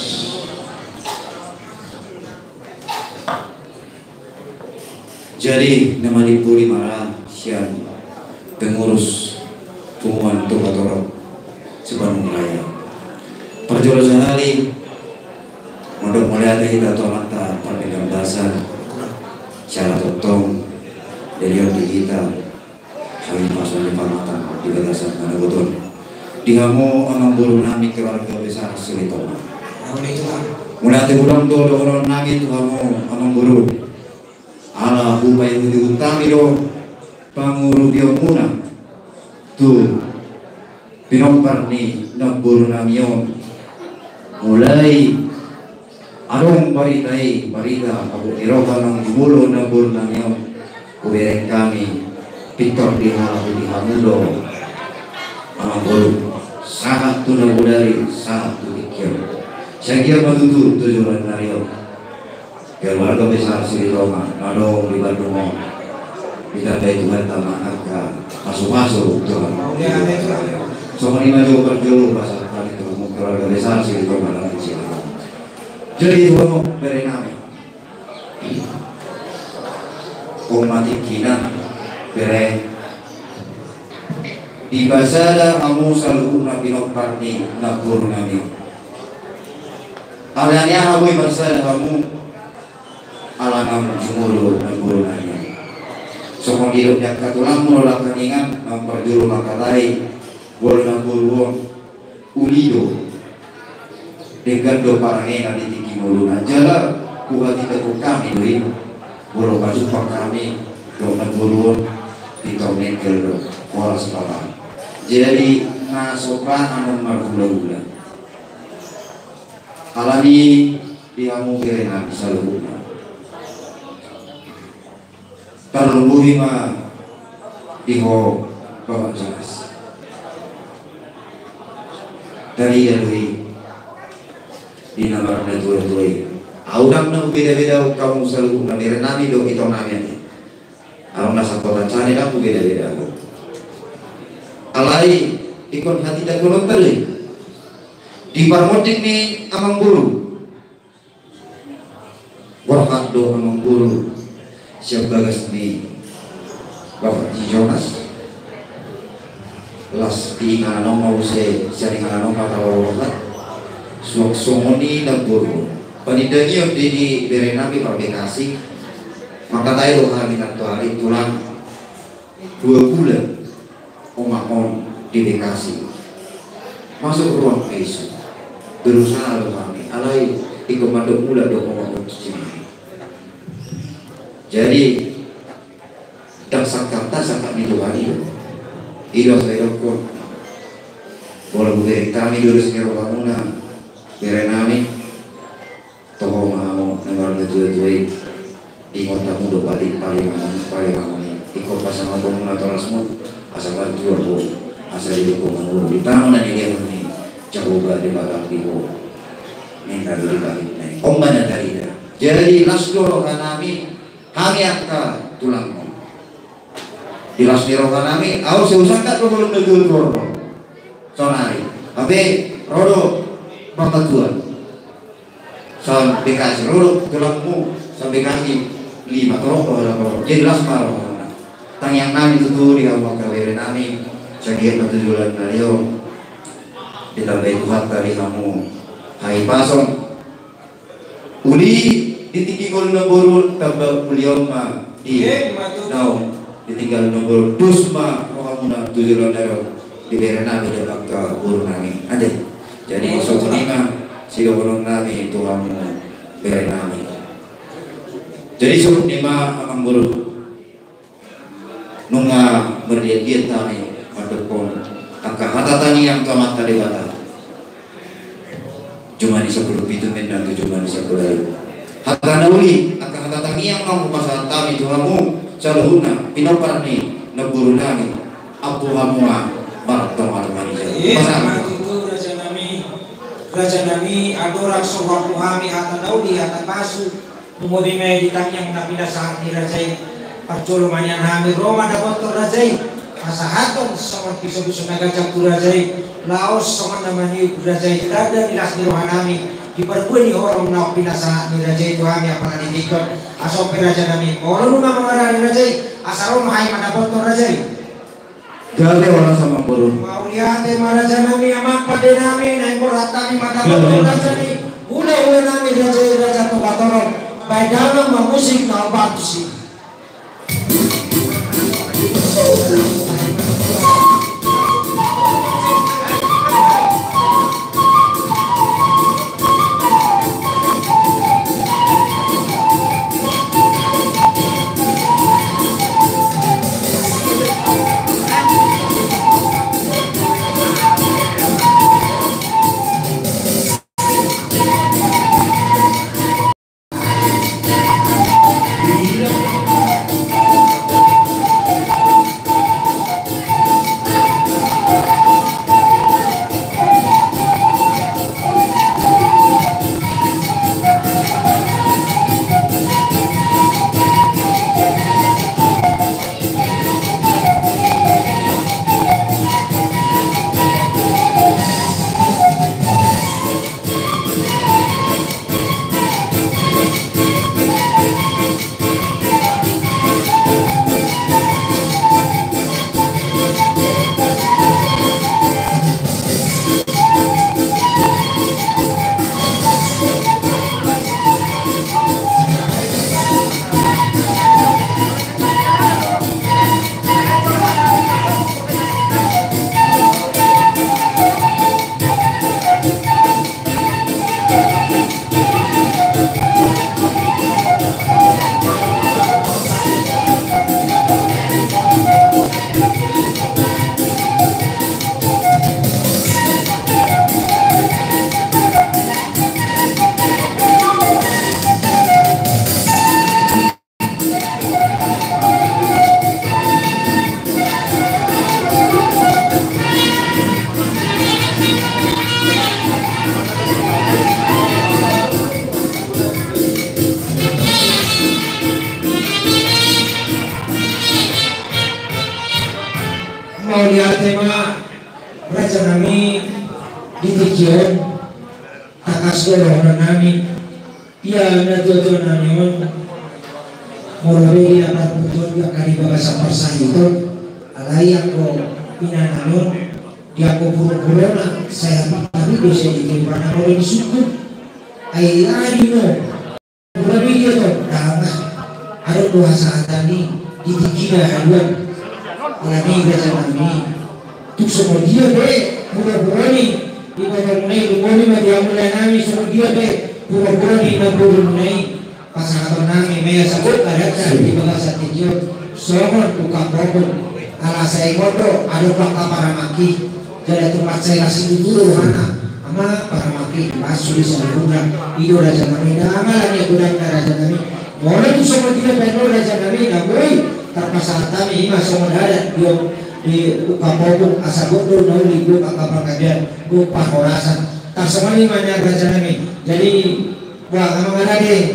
Jadi, na malimpuli ma ra sian pengurus punguan Tupa Torop Sipanunggul Raya. Parjolo sahali, mandok mauliate hita tu Amanta Pardenggan Basa, siala tongtong dilehon di hita hahipason ni parmatang di bagasan manogot on. Di hamu amangboru nami keluarga besar Silitonga. Mauliate godang do dohonon nami tu hamu amangboru. Ala hupaihut-ihut hami do pangurupionmuna tu pinompar ni namboru nami on. Mulai adong barita i, barita habot ni roha naung jumolo namboru nami on, hubereng hami pintor dihalashon di hamu do amangboru, sahat tu na bodari, sahat tu tingki on. Sai anggiat ma tutu tu joloan ni ari on keluarga besar Silitonga na adong di Bandung on, ditandai Tuhanta ma angka pasupasu Tuhan. Songon i ma jolo parjolo pasahat hami tu hamu keluarga besar Silitonga na adong di Ciamis. Jadi tu hamu bere nami, on ma tingkina bere, dipasada hamu saluhutna pinompar ni namboru nami. Alani aha boi marsada hamu? Ala naung jumolo namboru nami. Songon didok ni angka tulangmu dohot angka ninna, naung parjolo mangkatai, molo namboru on uli do, denggan do parangena di tingki ngoluna. Jala huhatindangkon hami do i, molo pajumpang hami dohot namboru on, pintor mengkel do, horas ma. Jadi na so bahen on marhulahula. Alani di hamu bere nami saluhutna, tarlumobi ma di ho Bapak Jonas. Tarida do i di na marnatua-tua i. Ahu ndang na hubeda-bedahon hamu saluhutna, bere nami dohot ito nami ate. Adong na sangkotan sahali ndang hubeda-bedahon. Alai ingkon hatindangkononta do i. Di parmonding ni amangboru, borhat do amangboru sian bagas ni Bapak Jonas. Las di inganan on ma muse, sian inganan on ma taborhat. Suang songon i namboru, panindangion do i di bere nami parbekasi. Mangkatai do hami nantoari, tulang, dua bulan omak on di Bekasi, masuk ruang I C U. Berusaha do hami, alai ingkon mandok mulak do omak on tu Cimahi. Jadi ndang sangkapta, sangkap ni Tuhan i do. I do asa didokkon, molo hubereng hami do dos ni rohamuna, bere nami, toho ma hamu na marnatua-tua i. Ingot hamu do patik parimanon, parimanon i. Ingkon pasangaponmu natorasmu, asa martua ho, asa didok ho mangolu di tano na nilehon ni Jahowa Debata di ho. Ninna do di patikna i. On ma na tarida. Jadi las do roha nami, hami angka tulangmu. Di las ni roha nami, ahu sai husangkap do holong na jujur saonari. Hape ro do martua sian Bekasi, ro do tulangmu sian Bekasi, lima torop do halaho. Jadi las ma rohamuna. Tangiang nami tutu di hamu angka bere nami, sai anggiat ma tu joloan ni ari on ditambai Tuhanta di hamu hahipason. Uli di tingki ngolu namboru, tamba uli on ma di naung ditinggal namboru. Dos ma rohamuna tu joloan ni ari on di bere nami dohot angka boru nami. Ate. Jadi songon i ma sidohonon nami tu hamu bere nami. Jadi songon i ma amangboru. Nunga marliat-liat hami mandokkon angka hata tangiang tu Amanta Debata. Jumadi sampulu pitu mendang tu jumadi sampulu ualu. Hata na uli, angka hata tangiang ma hupasahat hami tu hamu, saluhutna, pinompar ni namboru nami, Ampu Hamua, martonga-tonga ni jabu. Iya, pasahat ma tutu, raja nami. Raja nami, andorang so huampu hami hata na uli, hata pasu, Molo di ma di tangiang na pinasahat ni raja i, parjolo ma nian hami ro mandapothon raja i, pasahathon songon piso-piso na ganjang tu raja i, laos songon na maniup raja i, tanda ni las ni roha nami, di parbue ni horong na pinasahat ni raja i tu hami apala di tingkon, asa on pe raja nami, molo nunga mangarani raja i, asa ro ma hami mandapothon raja i. Gabe horas ma amangboru. Mauliate ma raja nami, amang pande nami, naeng borhat hami mandapothon raja ni hulahula nami, raja i Raja Toga Torop. Baen damang ma musik na hombar tusi. Mauliate ma raja nami, di tingki on tangkas do roha nami. Ia na tuatua nami on, molo be di na parputut, angka di bagasan parsahiton, alai anggo ina nami on, di anggo purpurona, sai habihabi do sai di tiup na molo disungkun. Ai aha do i, pura be i do, dang. Adong do hasahatan i di tingkina haduan. Alani raja nami, tung songon dia be purpura ni, di bagasan muna i, dung boni ma di hamu lae nami, songon dia be purpura ni namboru muna i, pasahaton nami ma ia sahat adat na di bagasan tingki on, songon ungkap ompung. Ala sai ingot do, adong do angka paramangki, jala tung mansai las situtu do rohana, ama paramangki, pasu di saluhutna. I do raja nami, dang, alani godangna raja nami. Molo tung songon dia pe nuaeng raja nami, na boi tarpasahat hami, i ma songon adat di, di ungkap ompung, asa gok do na uli, gok angka panggabean, gok parhorasan. Tarsongon i ma nian raja nami. Jadi, bah, amang, ala dei.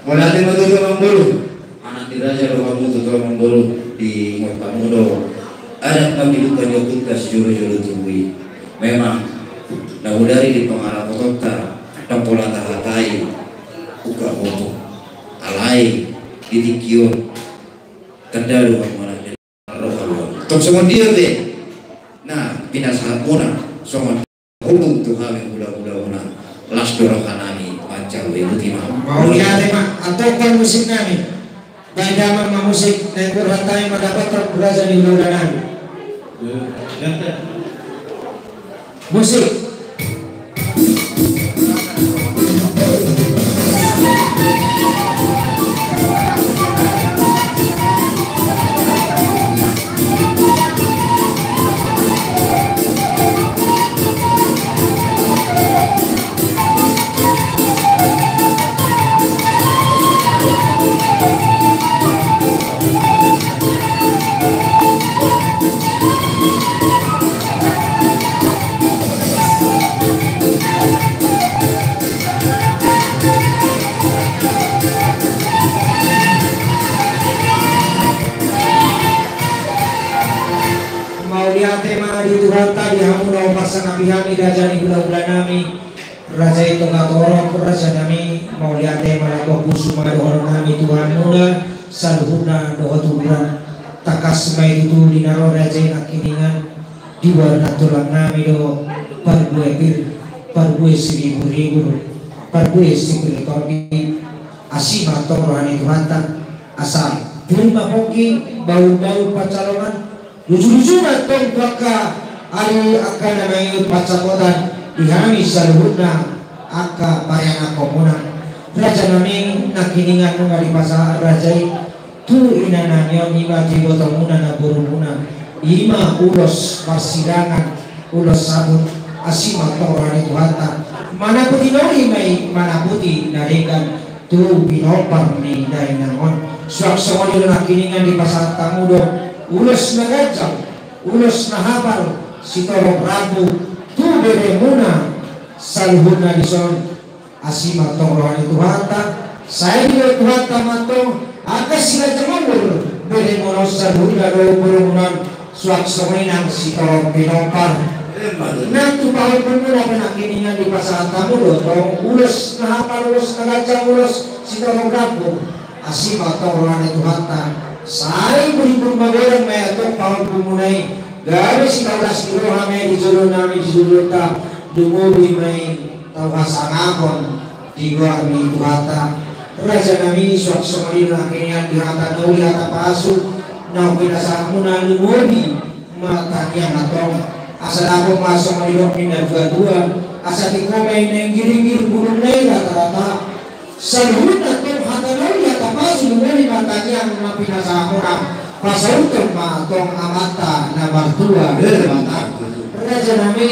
Mauliate ma tutu amangboru. Anak ni raja do hamu tutu amangboru, diingot hamu do adat na didok ni ompunta sijolojolo tubu i. Memang na hudari di pangarapotonta, ndang pola tahatai ungkap ompung. Alai di tingki on tanda do hamu anak ni raja. Tong songon dia be na pinasahat muna, songon ompung tu hami hulahula muna, las do roha nami manjalo i, boti ma. Mauliate ma, antong musik nami. Baen damang ma musik, naeng borhat hami mandapothon raja ni hulahula nami. Musik. Tuhanta, di hamu na hupasangapi hami, raja ni hulahula nami, raja i Togatorop, raja nami, mauliate ma lambok pusu ma dohonon nami tu hamuna, saluhutna dohot uduran. Tangkas ma i tutu di na ro raja i nangkiningan, di goarna tulang nami do parbue pir, parbue siribur-ribur, parbue sipir tondi. Asi ma antong roha ni Tuhanta, asa pir ma pongki, bahul-bahul pansalongan, luju-luju ma antong tu angka ari angka na mangihut pansamotan di hami saluhutna angka pariangakhonmuna. Raja nami, nangkiningan nunga dipasahat raja i tu inanami on, i ma tu ibotomuna, namborumuna, i ma ulos parsidangan, ulos sabut. Asi ma antong roha ni Tuhanta, manaputi na uli ma i, manaputi na denggan tu pinompar ni dainang on. Suang songon i do nangkiningan dipasahat hamu do ulos na ganjang, ulos na hapal, sitorop rambu tu beremuna saluhutna dison. Asi ma antong roha ni Tuhanta, sai didok Tuhanta ma antong angka siganjang umur beremuna on, saluhutna do borumuna on, suang songon i nang sitorop pinompar. Nang tu pahompumuna pe nangkiningan dipasahat hamu do antong ulos na hapal, ulos na ganjang, ulos sitorop rambu. Asi ma antong roha ni Tuhanta, sai burimbur magodang ma i antong pahompumuna i, gabe sitaulas ni roha ma i di jolo nami, di jolonta, lumobi ma i tau hasangapon di goar ni Tuhanta. Raja nami, suang songon i do nangkiningan di hata na uli, hata pasu na hupinasahatmuna, lumobi ma tangiang antong. Asa dapot ma songon nidok ni na tua-tua, asa tingko ma i na inggir-inggir, bulungna i rata-rata. Saluhutna antong hata na uli, hata pasu, lumobi ma tangiang na pinasahatmuna. Pasauthon ma antong Amanta na martua. Raja nami,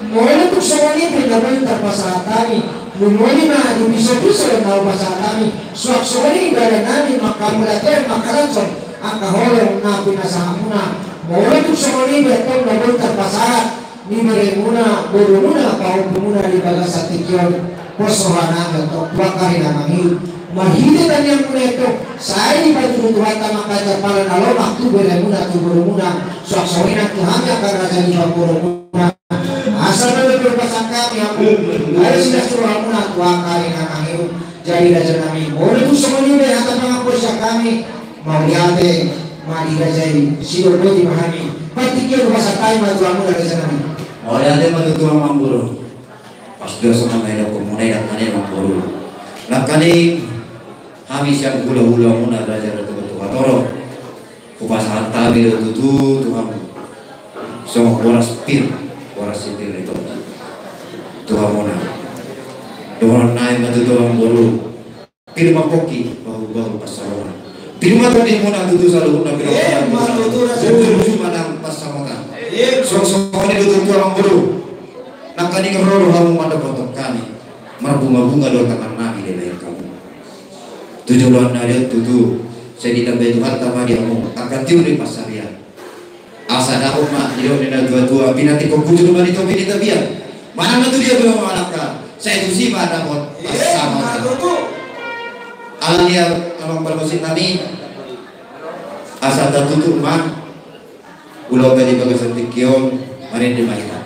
molo tung songon i pe na boi tarpasahat hami, lumobi ma di piso-piso na hupasahat hami, suang songon i dalan nami mangkamulatian, mangkalanson angka holong na pinasahatmuna. Molo tung songon i pe antong na boi tarpasahat di beremuna, borumuna, pahompumuna di bagasan tingki on, pos roha nami antong tu angka ari na mangihut. Marhite tangiangmuna i antong, sai dipatudu Tuhanta ma angka jampalan na lomak tu beremuna, tu borumuna, suang songon i nang tu hami angka raja ni pamoruonmuna. Asa na dope hupasahat hami hamu, gabe silas ni rohamuna tu angka ari na mangihut. Jadi raja nami, molo tung songon i pe hata pangampu sian hami, mauliate ma di raja i, sidok boti ma hami. Partingkian hupasahat hami ma tu hamuna raja nami. Mauliate ma tutu amangboru. Pas do songon na nidokmuna i nangkaning amangboru, nangkaning hami sian hulahulamuna raja na tubu tu hatoro, hupasahat hami do tutu tu hamu songon boras pir, boras sipir ni tondi tu hamuna. Dohonon nami ma tutu amangboru, pir ma pongki, bahul-bahul pansalongan. Pir ma tondimuna tutu saluhutna, pir ma tutu, luju-luju ma nang pansamotan. Songon i do tutu amangboru, nangkaning ro do hamu mandapothon hami, marbunga-bunga do tangan nami di lain hamu. Tu joloan ni ari on tutu, sai ditambai Tuhanta ma di hamu angka tiur ni pansarian. Asa dapot ma didok ni na tua-tua, pinantikhon bujur ma di topi ni tapian. Manang na tu dia pe ho mangalangka, sai tusi ma dapot pansamotan. Alani i amang parmusik nami, asa tatutup ma ulaonta di bagasan tingki on, marende ma hita.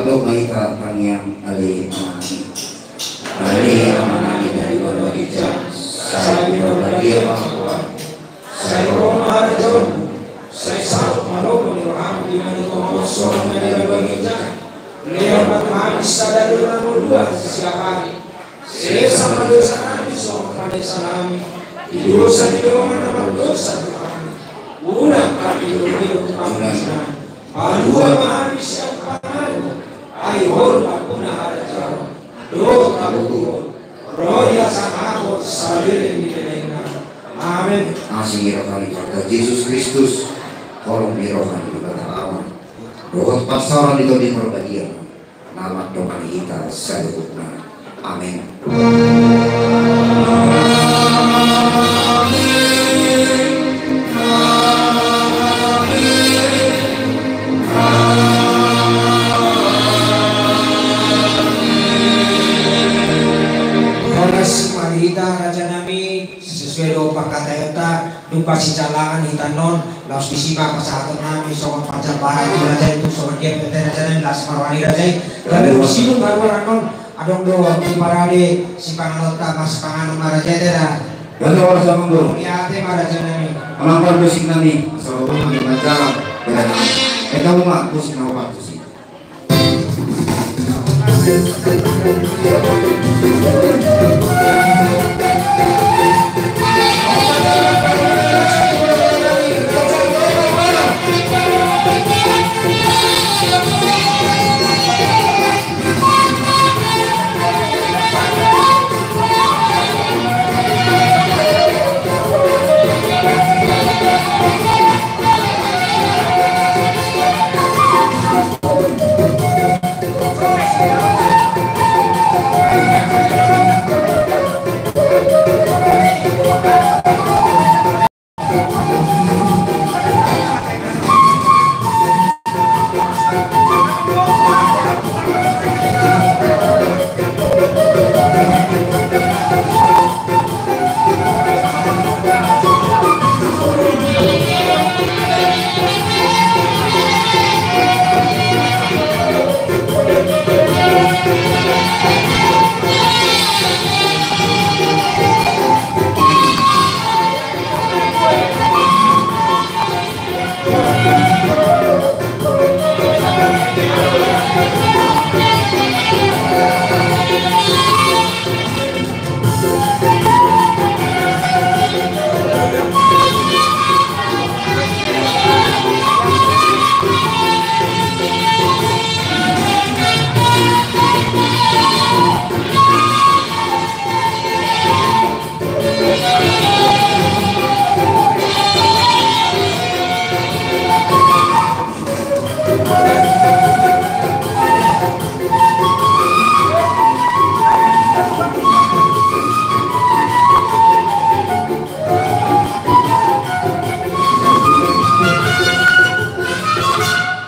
Dohot ma hita tangiang ale Amanami. Ale Amanami na di banua ginjang, sai pinarbadia ma goarMu. Sai ro ma harajaonMu. Sai saut ma lomo ni rohaM di banua tonga on songon na di banua ginjang. Lehon ma tu hami sadari on hangoluan siapari. Sesa ma dosanami songon panesanami di dosa ni dongan na mardosa tu hami. Unang hami dilehon tu pangunjunan. Palua ma hami sian pangago. Ai Ho do nampuna harajaon dohot hagogoon, ro di hasangapon saleleng ni lelengna. Amen. Asi ni roha ni Tuhanta Jesus Kristus, holong ni roha ni Debata Ama, dohot parsaoran ni Tondi Parbadia, na mandongani hita saluhutna. Amen. Horas ma di hita, rajanami, sesuai dohot pangkataionta. Dung pasijalangan hita annon, laos disi ma pasahatonnami songon parjambaran tu raja i, tu songon dia pe rajanami, las ma roha ni raja i. Gabe marsidung haruar annon, adong do tu parade sipanganonta, marsipanganon ma raja i da. Gabe horas amang boru. Mauliate ma rajanami. Amang parmusiknami, asa ro ma hami manjalang. Enda ma musik na huparmusik.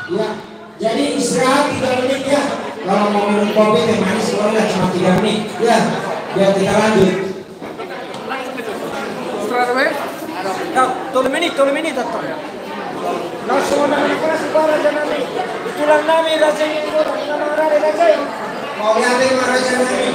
Ya, jadi istirahat tiga menit ya. Kalau mau minum kopi, teh manis, boleh lah, cuma tiga menit. Ya, biar kita lanjut. Tolu menit, tolu menit tetap. Langsung ada komunikasi para rajanami. Tulang nami raja i, nama raja i. Mauliate ma rajanami.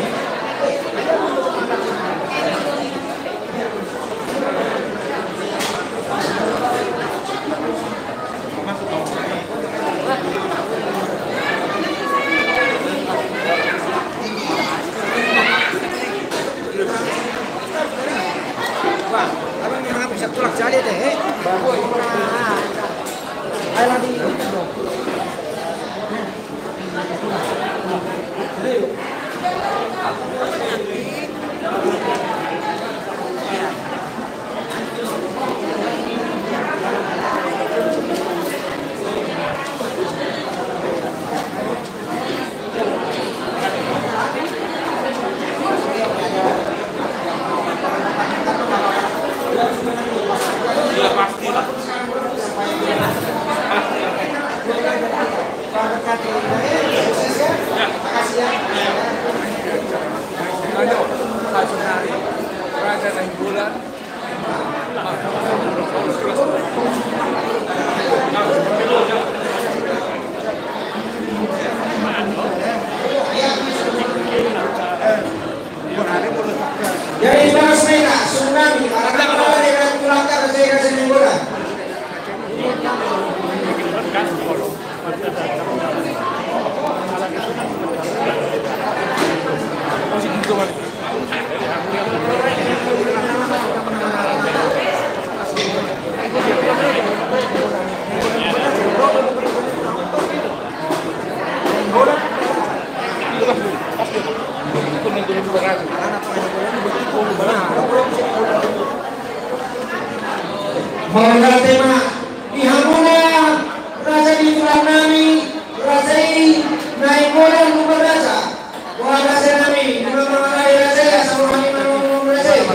Mauliate ma di hamuna raja di tulang nami, raja i Nainggolan Lumban Raja. Boha raja nami, di ma mangalai raja i, asa boha ni ma mangalai raja i.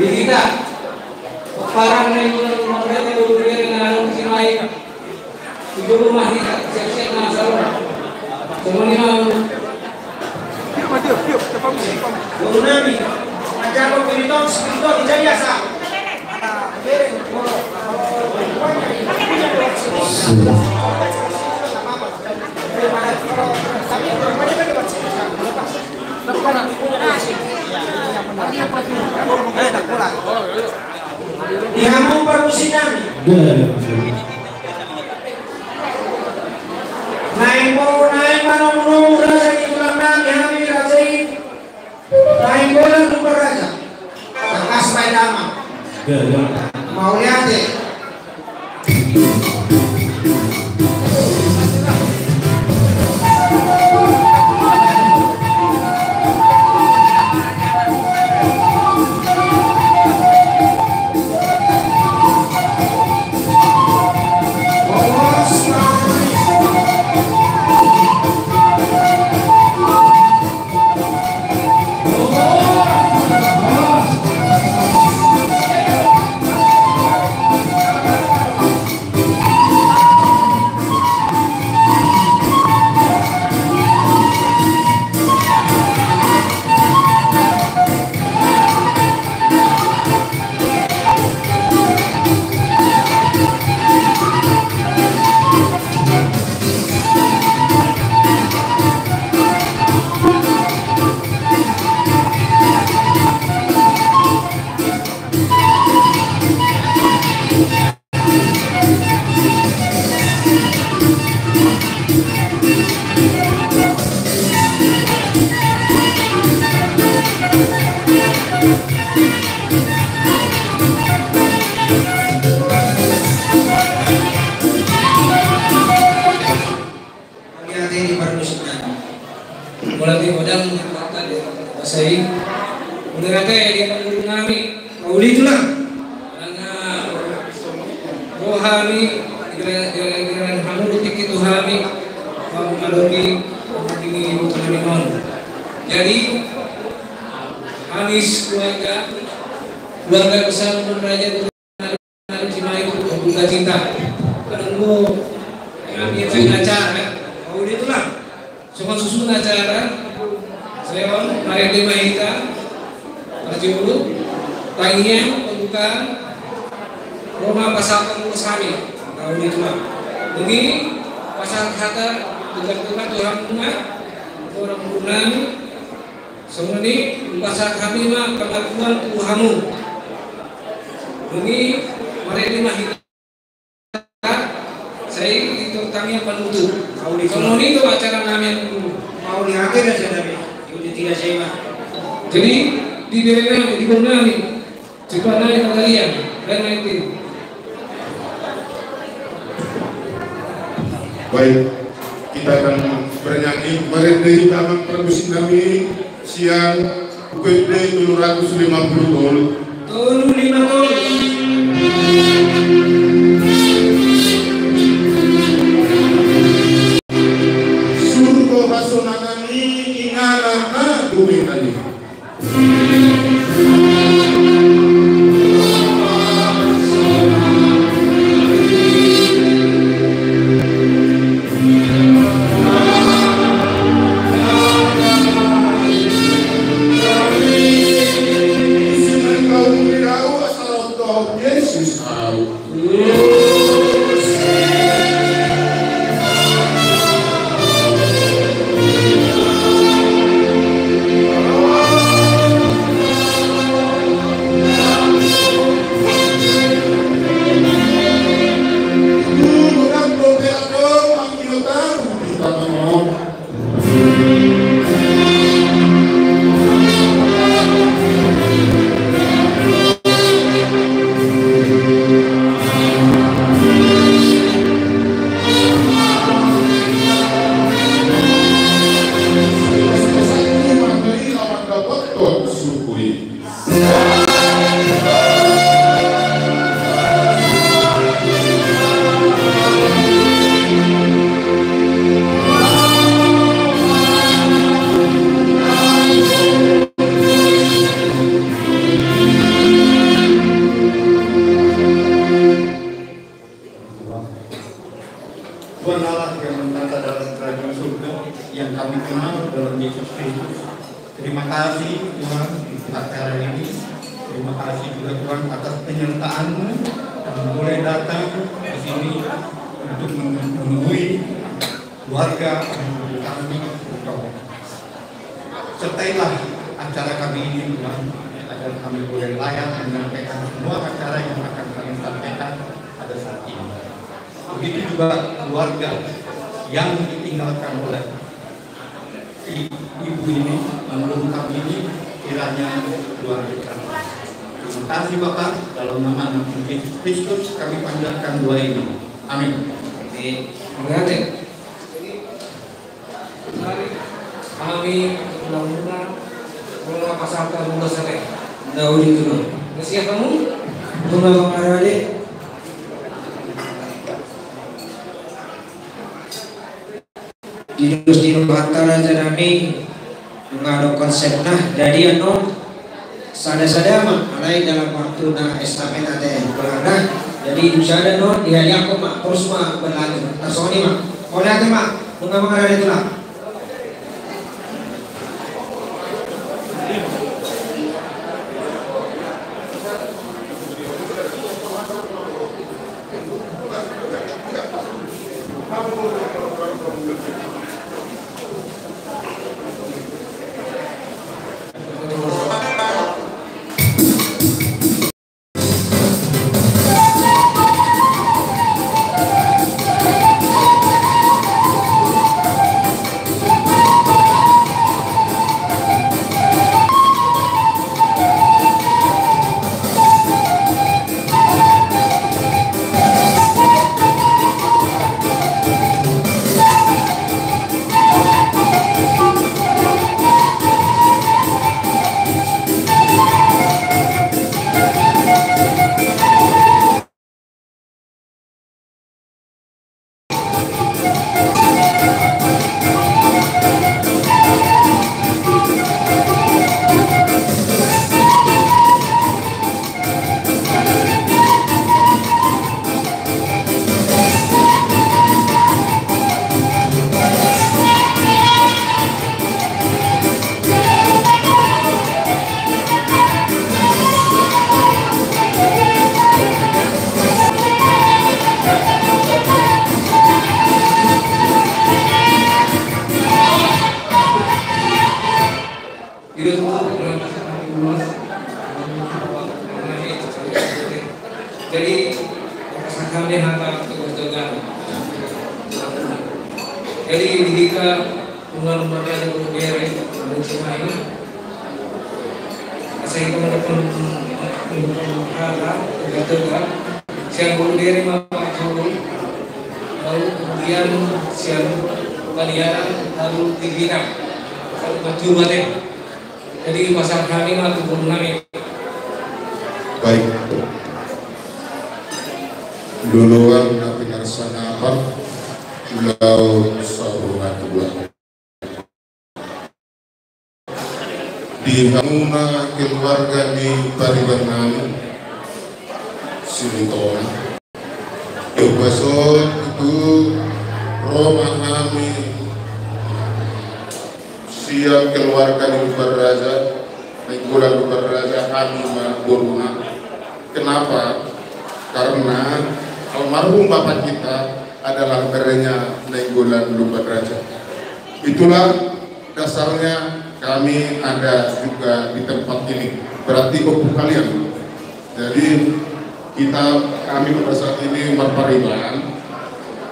Di hita. Parang Nainggolan Lumban Raja, di hita. Tujuh rumah kita, siap-siap masuk. Semua ni mau. Boru nami, aja ko piliton, piliton, jadi asa. Di hamu parmusik nami. Naeng bo, naeng manomu-nomu raja di tulang nami, hami raja i. Nainggolan Lumban Raja. Tangkas ma i, damang. Mauliate. Mauliate di parmusik nami. Mauliate di parmusik nami. Mauliate di parmusik nami. Mauliate di parmusik nami. Karena roha ni, kira-kira hamu do tingki tu hami, hami malobi, hami malobi. Jadi, hami sekeluarga, keluarga besar Lumban Raja, Cimahi, Buka Cinta. Kadang mau kami acara, mau di tulang. Songon susun acara, saya on, marende ma hita, parjolo, tangiang, pembukaan, ro ma pasahat ulos hami, tahu itu mah. Jadi, pasahat hata, tegak-tegak Tuhan, orang nami, songon i, pasahat hami ma, pengakuan tu hamu. Jadi, marende ma hita. Sai itu tangiang panutup. Songon i do acara nami. Mauliate raja nami. Jadi, di bere nami, di boru nami. Cepat naik kalian. Dan naik tim. Baik, kita akan bernyanyi. Marende hita, amang parmusik nami. Sian P D tolu ratus lima puluh tolu. Tolu lima tolu. Surgo hasonangan i inganan na dohot i. yang kami kenal dalam Yesus Kristus. Terima kasih, Tuhan, untuk acara ini. Terima kasih juga, Tuhan, atas penyertaan-Mu yang boleh datang di sini untuk menemui keluarga yang kami butuhkan. Sertailah acara kami ini, Tuhan, agar kami boleh layak menyampaikan semua acara yang akan kami sampaikan pada saat ini. Begitu juga keluarga yang ditinggalkan oleh i-, ibu ini, yang belum kami ini, kiranya Tuhan berkati. Terima kasih, Bapak. Dalam nama Anak Yesus Kristus, kami panjatkan doa ini. Amin. Amin. Terima kasih. Hami, ulang-ulang, ulang pasahat ulos ate. Ndang uli tu na. Nasihat hamu? Nunga mangarade. Di dos di Nuhanta Raja nami, nunga adong konsepna, jadi annon, sada-sada ma, alai dalam waktu na estafet ate, ulang na. Jadi, dung sada annon, dihadiahon ma, terus ma berlanjut. Tarsongon i ma. Mauliate ma, nunga mangarade tulang. Jadi, pasahat hami hata tu hatorangan. Jadi, di hita nunga marraja Boru Bere, nunga cuma i. Asa i pun, pun, pun, hata, tu hatorangan. Sian Boru Bere ma, Pak Jokowi. Lalu kemudian sian Paliaran, lalu Tigina. Lalu Batu Bate. Jadi, pasahat hami ma tu boru nami. Baik. Loloan na pinarsangapan, ulaon saur matua. Di hamuna keluarga ni pariban nami, Silitonga. Di bagas on tutu ro ma hami sian keluarga ni Lumban Raja, Nainggolan Lumban Raja, hami ma boruna. Kenapa? Karena almarhum bapak kita adalah berenya Nainggolan Lumban Raja. Itulah dasarnya kami ada juga di tempat ini. Berarti ompu kalian. Jadi, kita, kami pada saat ini marpariban.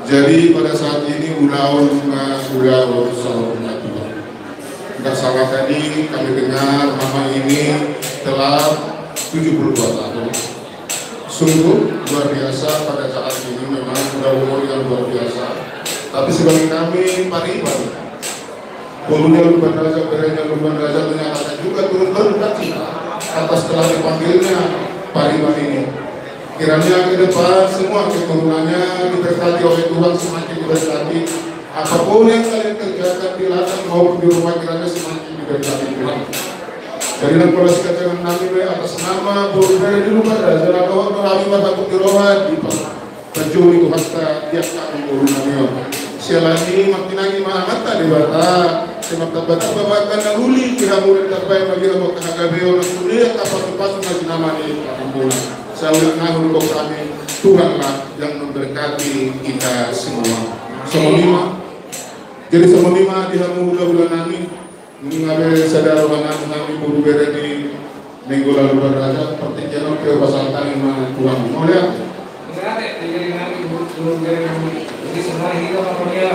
Jadi, pada saat ini ulaon, ulaon saur matua. Nggak salah tadi kami dengar mama ini telah tujuh puluh dua tahun. Sungguh luar biasa pada saat ini, memang sudah umur yang luar biasa. Tapi sebagai kami pariban, Borunya Lumban Raja, berenya Lumban Raja menyatakan juga turut berduka cita atas telah dipanggilnya pariban ini. Kiranya ke depan semua keturunannya diberkati oleh Tuhan, semakin diberkati. Apapun yang kalian kerjakan di ladang maupun di rumah, kiranya semakin diberkati Tuhan. Jadi, nang pola sikajangan nami be atas nama Boru Bere ni Lumban Raja, na dohot do hami marhangoluan di Pak. Pajoli Tuhanta di angka boru nami on. Siala ni i martinangi ma Amanta Debata, sai martambatamba angka na uli di hamu, ditambai ma di hamu angka hagabeon, na sude angka pasupasu na jinama ni patupaon. Sai ulang na hudok hami, Tuhanlah yang memberkati kita semua. Songon i ma. Jadi songon i ma di hamu hulahula nami. Nunga be sada roha nami, nami boru bere ni Nainggolan Lumban Raja, partingkian on pe hupasahat hami ma tu hamu. Mauliate. Mauliate, jadi nami boru bere ni Nainggolan Lumban Raja.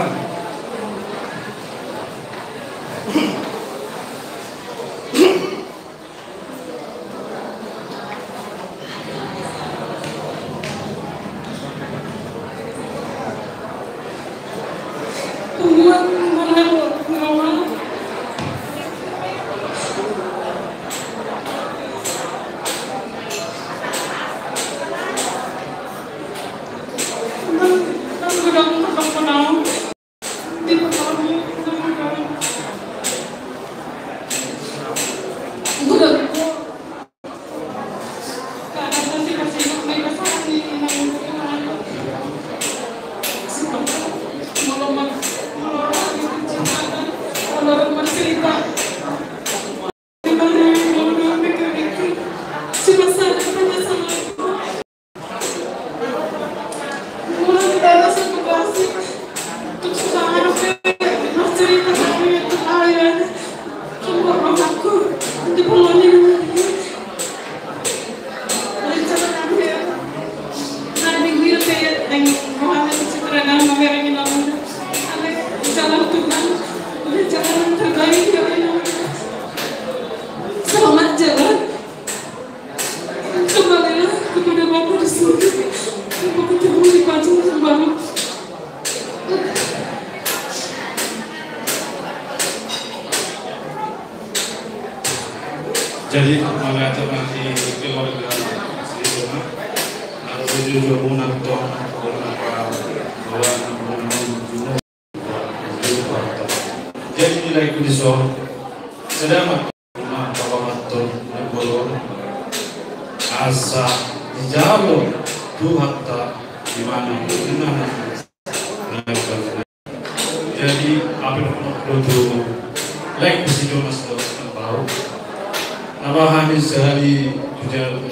Selamat jalan. Kembalilah kepada Bapa di surga. Sampai ketemu di patung yang baru. Jadi, mauliate ma di keluarga Sri Tuna. Lalu juga Muna Tong, Muna Tong. Jadi, nilai ku dison, sedang Ima pamanton na bolon asa dijalo Tuhanta di mana, di mana. Jadi, apa yang mau tu, like, si Jonas tu, tahu. Nama hami sehari tu jalan.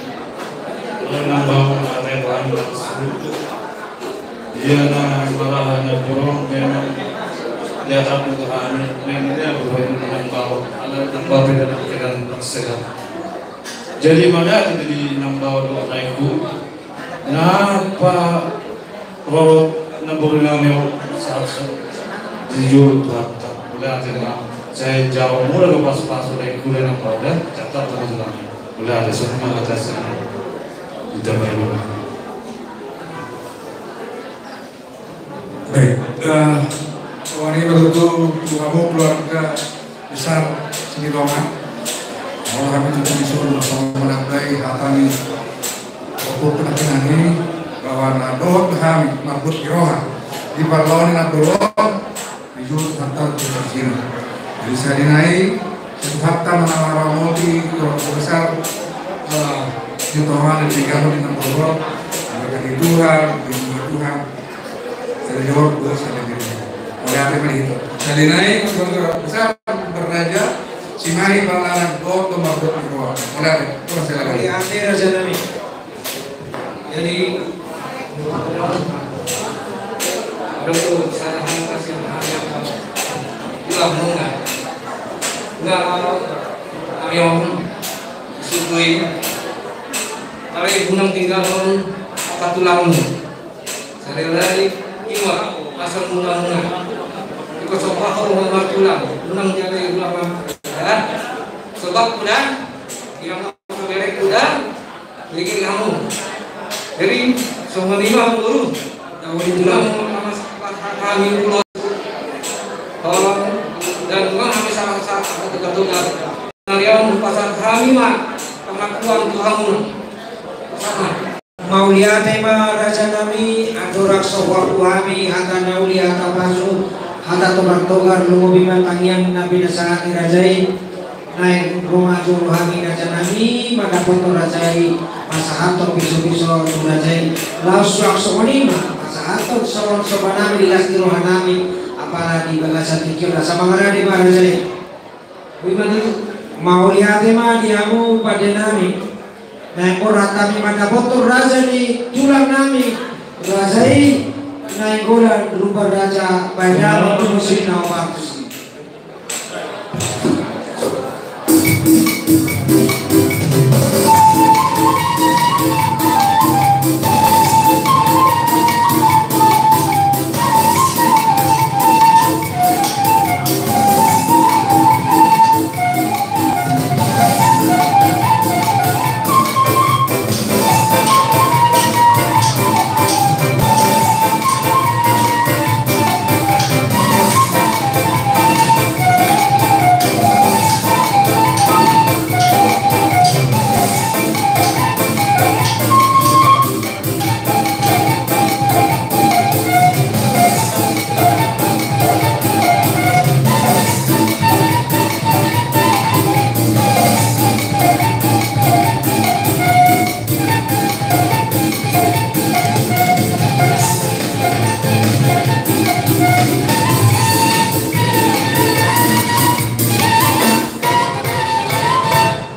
Kalau nambah, ada yang lain langsung. Ia na maraha na borong memang. Ia tamu Tuhan memang, ia berbuat memang bawa. Ala nambah beda dan sehat. Jadi mauliate di nambah doa laiku. Napa rorot nambah nami saat di juru Tuhan. Mauliate ma. Saya jawab mula lo pas-pas laiku dan nambah dah catat teman-teman. Mauliate semua kata saya. Kita berdoa. Baik, eh, songon i ma tutu tu hamu keluarga besar Silitonga. Molo hami tutu dison songon manambai hata ni ompung pinahinan i, bahwa na dohot hami marbot ni roha di parlao ni na bolon. Jujur, Tuhanta tu sasina. Jadi, sahali nai, Tuhanta manaramoti keluarga besar, eh, Silitonga di Tinggalan di Nambobor, mereka di Tuhan, di Tuhan. Sahali jawab, dua sahali di Tuhan. Mauliate ma di hita. Sahali nai, keluarga besar Lumban Raja, Simahi Panglaran, Goto Marbot Marbot. Mauliate, terus saya lagi. Mauliate, Raja nami. Jadi, rokok sarahan kasih harga kau. Itulah muna. Enggak, kami om sugui. Tapi gunang tinggal om apa tulangmu. Sehari-hari, iwa, asal muna-muna. Iko sopa ho, muna tulang. Gunang jadi ulama. Ya. Sopa kuda, yang mau kuda. Jadi, kamu. Jadi, songon i ma, Guru. Daun tulang, kami ulos. Tolong, dan memang kami sangat-sangat berdoa. Narion, pasal kami ma, pengakuan Tuhan. Sama. Mauliate ma, Raja nami, andorang so huaku hami hata na uli, hata pasu, hata togar-togar, lumobi ma tangiang na pinasahat ni Raja i. Naeng ro ma tu hami raja nami, mandapothon raja i, pasahathon piso-piso tu raja i. Laos suang songon i ma pasahathon songon sopa nami di las ni roha nami, apala di bagasan tingki on, asa mangarade ma raja i. Boi ma tutu. Mauliate ma di hamu pande nami. Naeng borhat hami mandapothon raja ni tulang nami, raja i Nainggolan Lumban Raja, baen damang tu musik na opat tusi.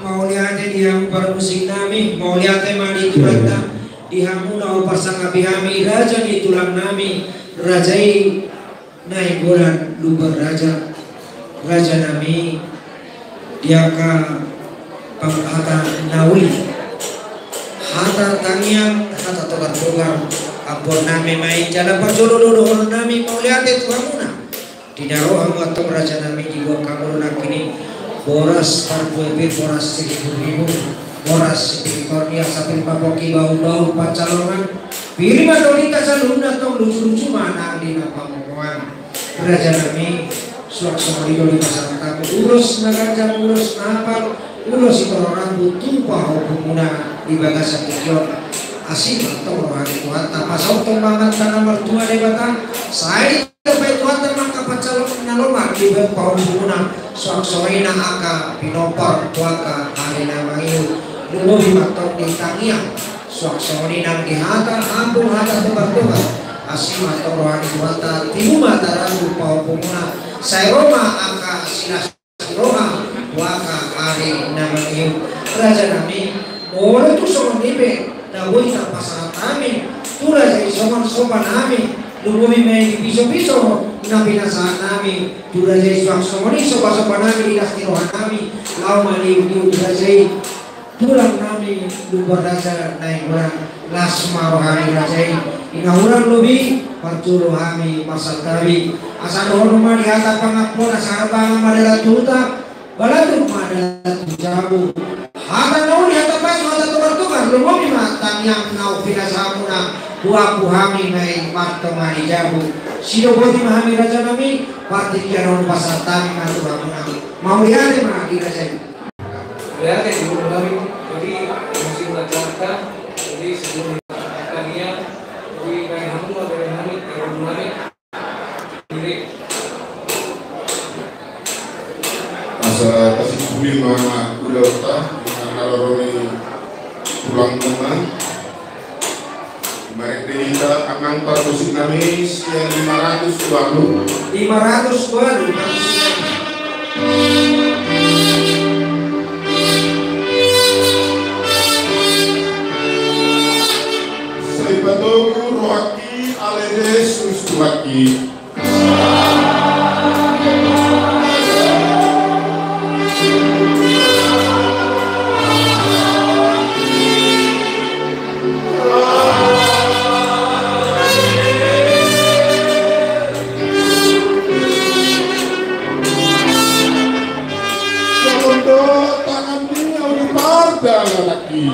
Mauliate di hamu parmusik nami, mauliate ma di Tuhanta, di hamu na huparsangapi hami, raja ni tulang nami, raja i Nainggolan Lumban Raja, raja nami, di angka panghata na uli, hata tangiang, hata togar-togar, ampuon nami ma i jala parjolo do dohonon nami, mauliate tu hamuna. Di na ro hamu antong raja nami, diboan hamu do nangkin i boras parbue pir, boras siribu-ribu, boras sipir kornia, sapir papoki, bahul-bahul pansalongan, pir ma tondinta saluhutna, antong luju-luju ma nang di na pamomoan. Raja nami, suang songon i do dipasahat hamu ulos na ganjang, ulos na hapal, ulos sitorop rambu tu pahompumuna di bagasan tingki on. Asi ma antong roha ni Tuhanta, pasahathon ma amanta na martua Debata, sai ditambai Tuhanta ma angka pansalongan na lomak di pahompumuna, suang songon i nang angka pinompar tu angka ari na mangihut. Lumobi ma antong di tangiang, suang songon i nang di hata, ambung hata tobar-tobar. Asi ma antong roha ni Tuhanta, tibu ma taradu pahompumuna, sai ro ma angka silas ni roha tu angka ari na mangihut. Raja nami, molo tung songon i pe na boi tapasahat hami tu raja i songon sopa nami, lumobi ma i di piso-piso na pinasahat nami tu raja i, suang songon i sopa-sopa nami di las ni roha nami, laho manihut-ihut tu raja i. Tulang nami Lumban Raja Nainggolan, las ma roha ni raja i. Di na hurang lobi, parjolo hami marsantabi. Asa dohonon ma di hata pangampona, sahat ma dalan tu huta, balatuk ma dalan tu jabu. Hata na uli, hata pasu, hata togar-togar, lumobi ma tangiang na pinasahatmuna, huampu hami ma i martonga ni jabu. Sidoboti ma hami raja nami, partingkian on pasahat hami ma tu hamuna. Mauliate ma di raja i. Ya, kayak guru kami. Jadi, musim latihan, jadi sebelum latihan, jadi kayak kamu, kayak kami, kayak guru kami. Jadi, asa kasih kulit mama udah utah, karena roroni pulang teman. Marende hita, amang parmusik nami, sian lima ratus walu. Lima ratus walu. Sai patogu rohangki ale Jesus Tuhanki. Tangan dia di parda lagi.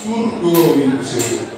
Surgo Winse.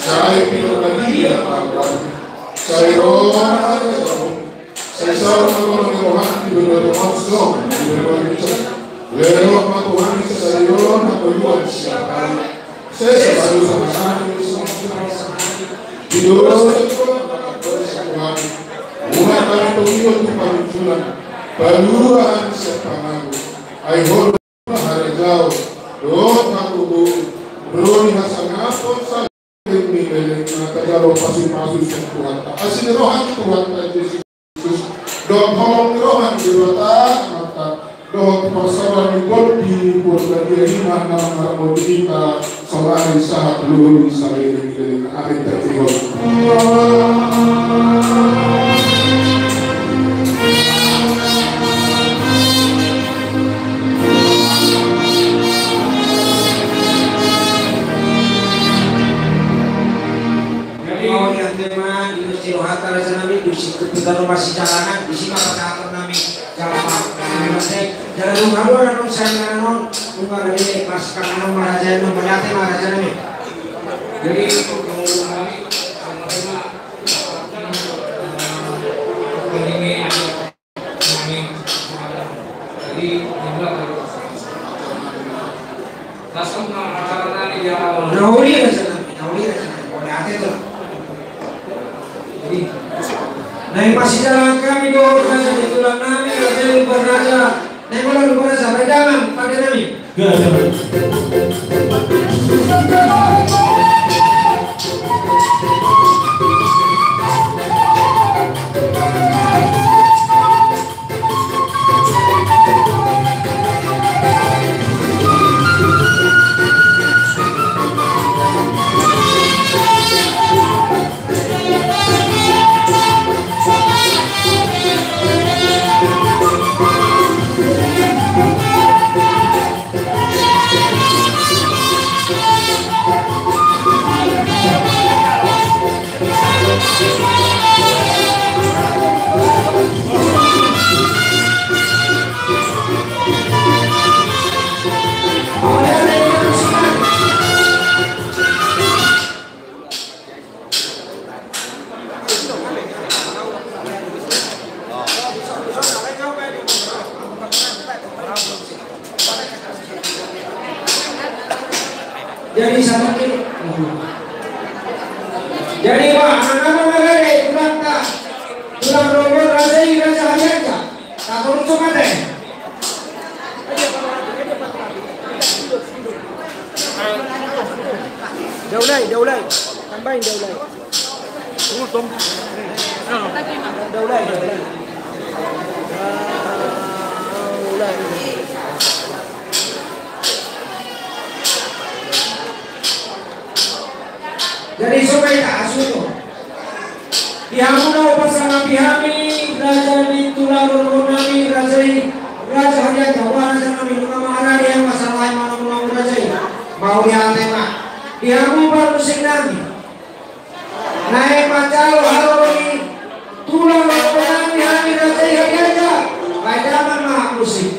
Sai pinarbadia ma roha ni rohanta, sai saut ma roha ni rohanta di banua tonga on, di banua ginjang. Lehon ma Tuhan i sasari on hangoluan sian hami. Sesa ma dosa nami, songon na sesa di dosa ni angka na mandosa tu hami. Unang hami togihon tu pangunjunan, palua hami sian pangago. Ai Ho do harajaon dohot hagogoon, ro di hasangapon saleleng ni lelengna. Tajalo pasupasu sian Tuhanta, asi ni roha ni Tuhanta Jesus Kristus, dohot holong ni roha ni Debata Amanta, dohot parsaoran ni Tondi Porbadia i ma na mangaramoti hita sonari sahat lului saleleng ni lelengna. Amin. Jadi, mau di antema, di Masjid Rohata, raja nami, di situ kita rumah si jalangan, di sini apa kantor nami, jalan apa? Jalan Rumah Dua, dan saya nggak non, Rumah Dua, pas kantor rumah raja, rumah raja nami. Jadi, na uli raja nami, na uli raja nami. Naeng masijalangan hami dohot raja ni tulang nami, raja ni Lumban Raja. Naeng molo Lumban Raja, baen damang pande nami. Jadi satu kilo. Jadi, wah, anak apa lagi? Tulang ta. Tulang rorobot raja i, Raja Harianja. Tatorus tu mate. Daulai, daulai. Tambahin daulai. Daulai, daulai. Daulai. Jadi songon i, asuhon. Di hamu na hupasangapi hami, raja ni tulang rorobot nami, raja i, Raja Harianja, wah raja nami, nunga mangarade hami, masalah i ma na muna raja i. Mauliate ma. Di hamu parmusik nami. Naeng manjalo haroro ni tulang rorobot nami, hami raja i Harianja. Baen damang ma musik.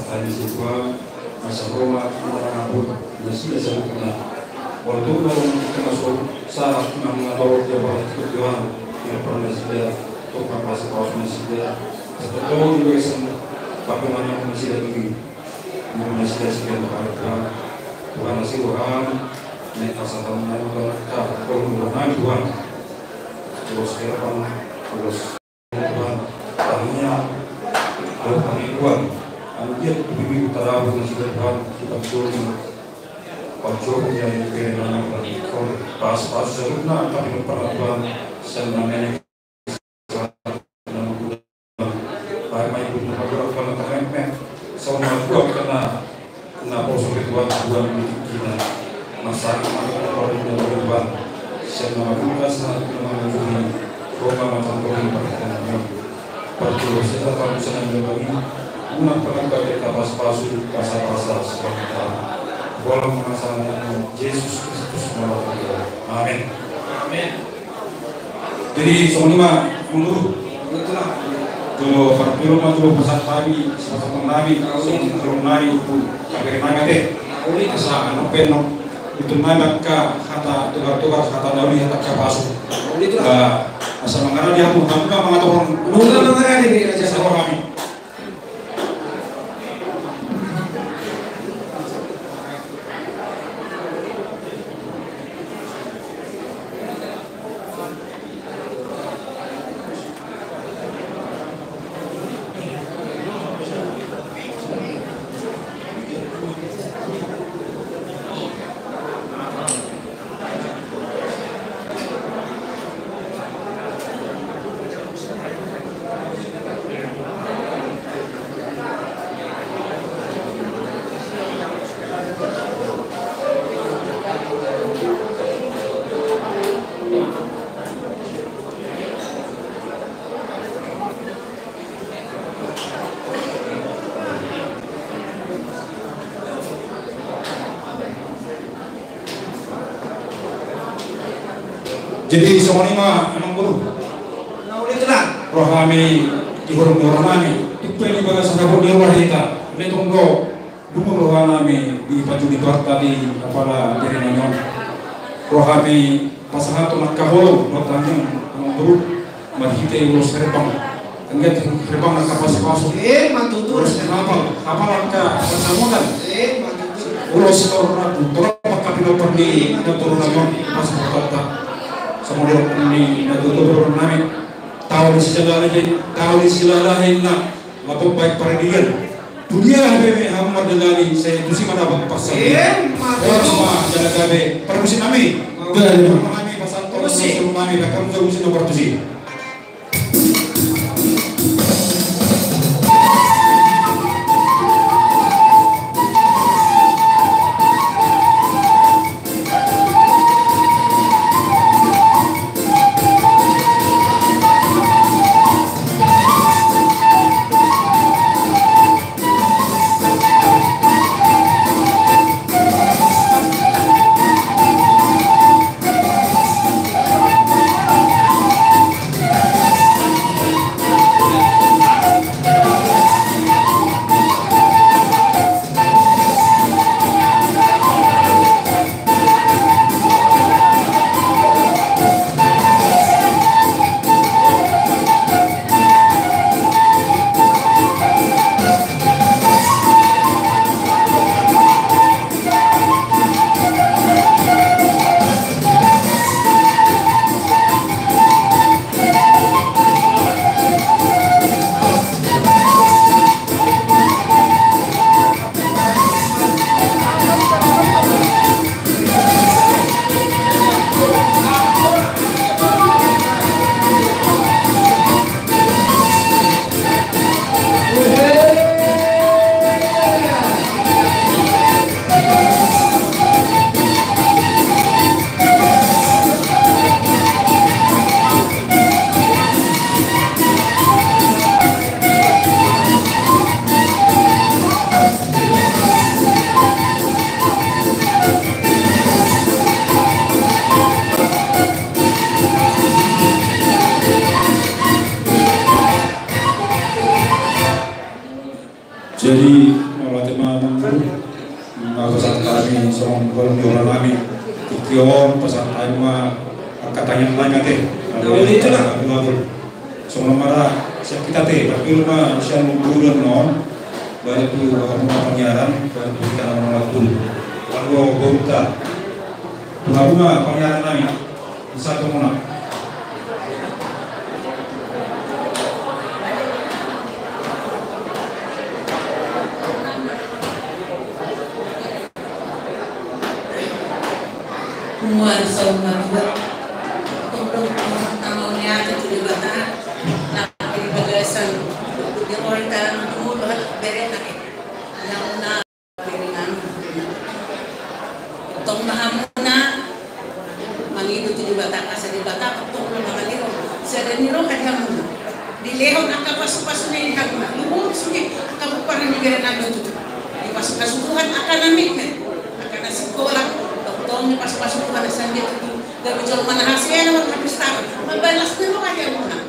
pasahat hami sian Tuhan, asa ro ma na mangapul nasida saluhutna. Walaupun na ro na so sahat na mangator dia pasahat Tuhan, dia pernah nasida, tukang pasu-pasu nasida, satu tahun juga iseng pakai mana nasida tinggi. Muna sida sian Tuhan, Tuhan na siroham, naik kasatan naik Tuhan, tak perlu bermain Tuhan. Terus kira pang, terus Tuhan, tania, terus kami Tuhan. Anu dia tu bumi utara pun sida Tuhan, kita curi. Pancuri yang kena nama Tuhan. Pas pas serupa tapi pernah Tuhan, senang ini. Baik, baik, baik, baik, baik, baik, baik. Sama dua kena, kena poso kedua, dua di kita. Masalah, masalah, kalau kita berdua, sama buka, sama kita mengunjungi, Roma, macam Roma, pertanyaan. Perlu saya tahu, saya nanya lagi, guna penegak kita pas-pasu, pasal-pasal, seperti itu. Dalam masalah Yesus Kristus, nama kita. Amin. Amin. Jadi, songon i ma, mundur. Jolo parjolo ma, jolo pasahat hami, sipasahat nami, songon i jolo nami, tu, hape nami ate. Asa, anu, penon. Itu nami angka hata tukar-tukar, hata na uli, hata angka pasu. Ba, asa mangarani hamu, hamu ma mangator. Mundur, mundur, mundur, mundur. Asa, hami. Jadi songon i ma amang boru. Roha nami di horong ni roha nami. Tung pe di bagasan haput ni roha hita. Metong do. Dungo roha nami di pajuli parta di apala bere nami on. Roha nami pasahaton angka holong dohot tangiang amang boru. Marhite ulos herbang. Anggiat herbang angka pasupasu. Eh, ma tutu. Ulos hapal, hapal angka pansamotan. Eh, ma tutu. Ulos torop, torop angka pinompar ni amang boru nami on. Pasupasu. Songon i ma tutu boru nami. Taon ni silalahi, taon ni silalahi na. Lapok baik paradian. Tudia hape me hamu mardalani, sai tusi ma dapot parsaulian. Eh, ma tutu. Horas ma jala gabe parmusik nami. Gabe. Nami pasahat parmusik nami, pasahat parmusik nami. Jadi, mauliate ma amang boru. Pasahat hami songon holong ni roha nami. Tingki on pasahat hami ma angka tangiang nami ate. Songon i ma ra sian hita ate, tapi ma sian bulan on. Baru tu hamu ma pangiaran, baru tu hita na mangatur. Lalu boruta. Tu hamu ma pangiaran nami. Satu muna. Mual saur matua. Tolong tolong tanggung jawab tu Debata. Tapi di bagasan di orang dalam dulu bere na. Yang na Tong ma hamuna mangido tu Debata, asa Debata tong ma mangalehon sada ni roha di hamuna. Dilehon angka pasupasu ni hamuna. Luhut sude angka pomparan ni bere nami tutu. Dipasupasu Tuhan angka na metmet, angka na sikola. Tong dipasupasu Tuhan asa dia tutu gabe jolma na hasea na marhapistaran. Mambahen las ni roha di hamuna.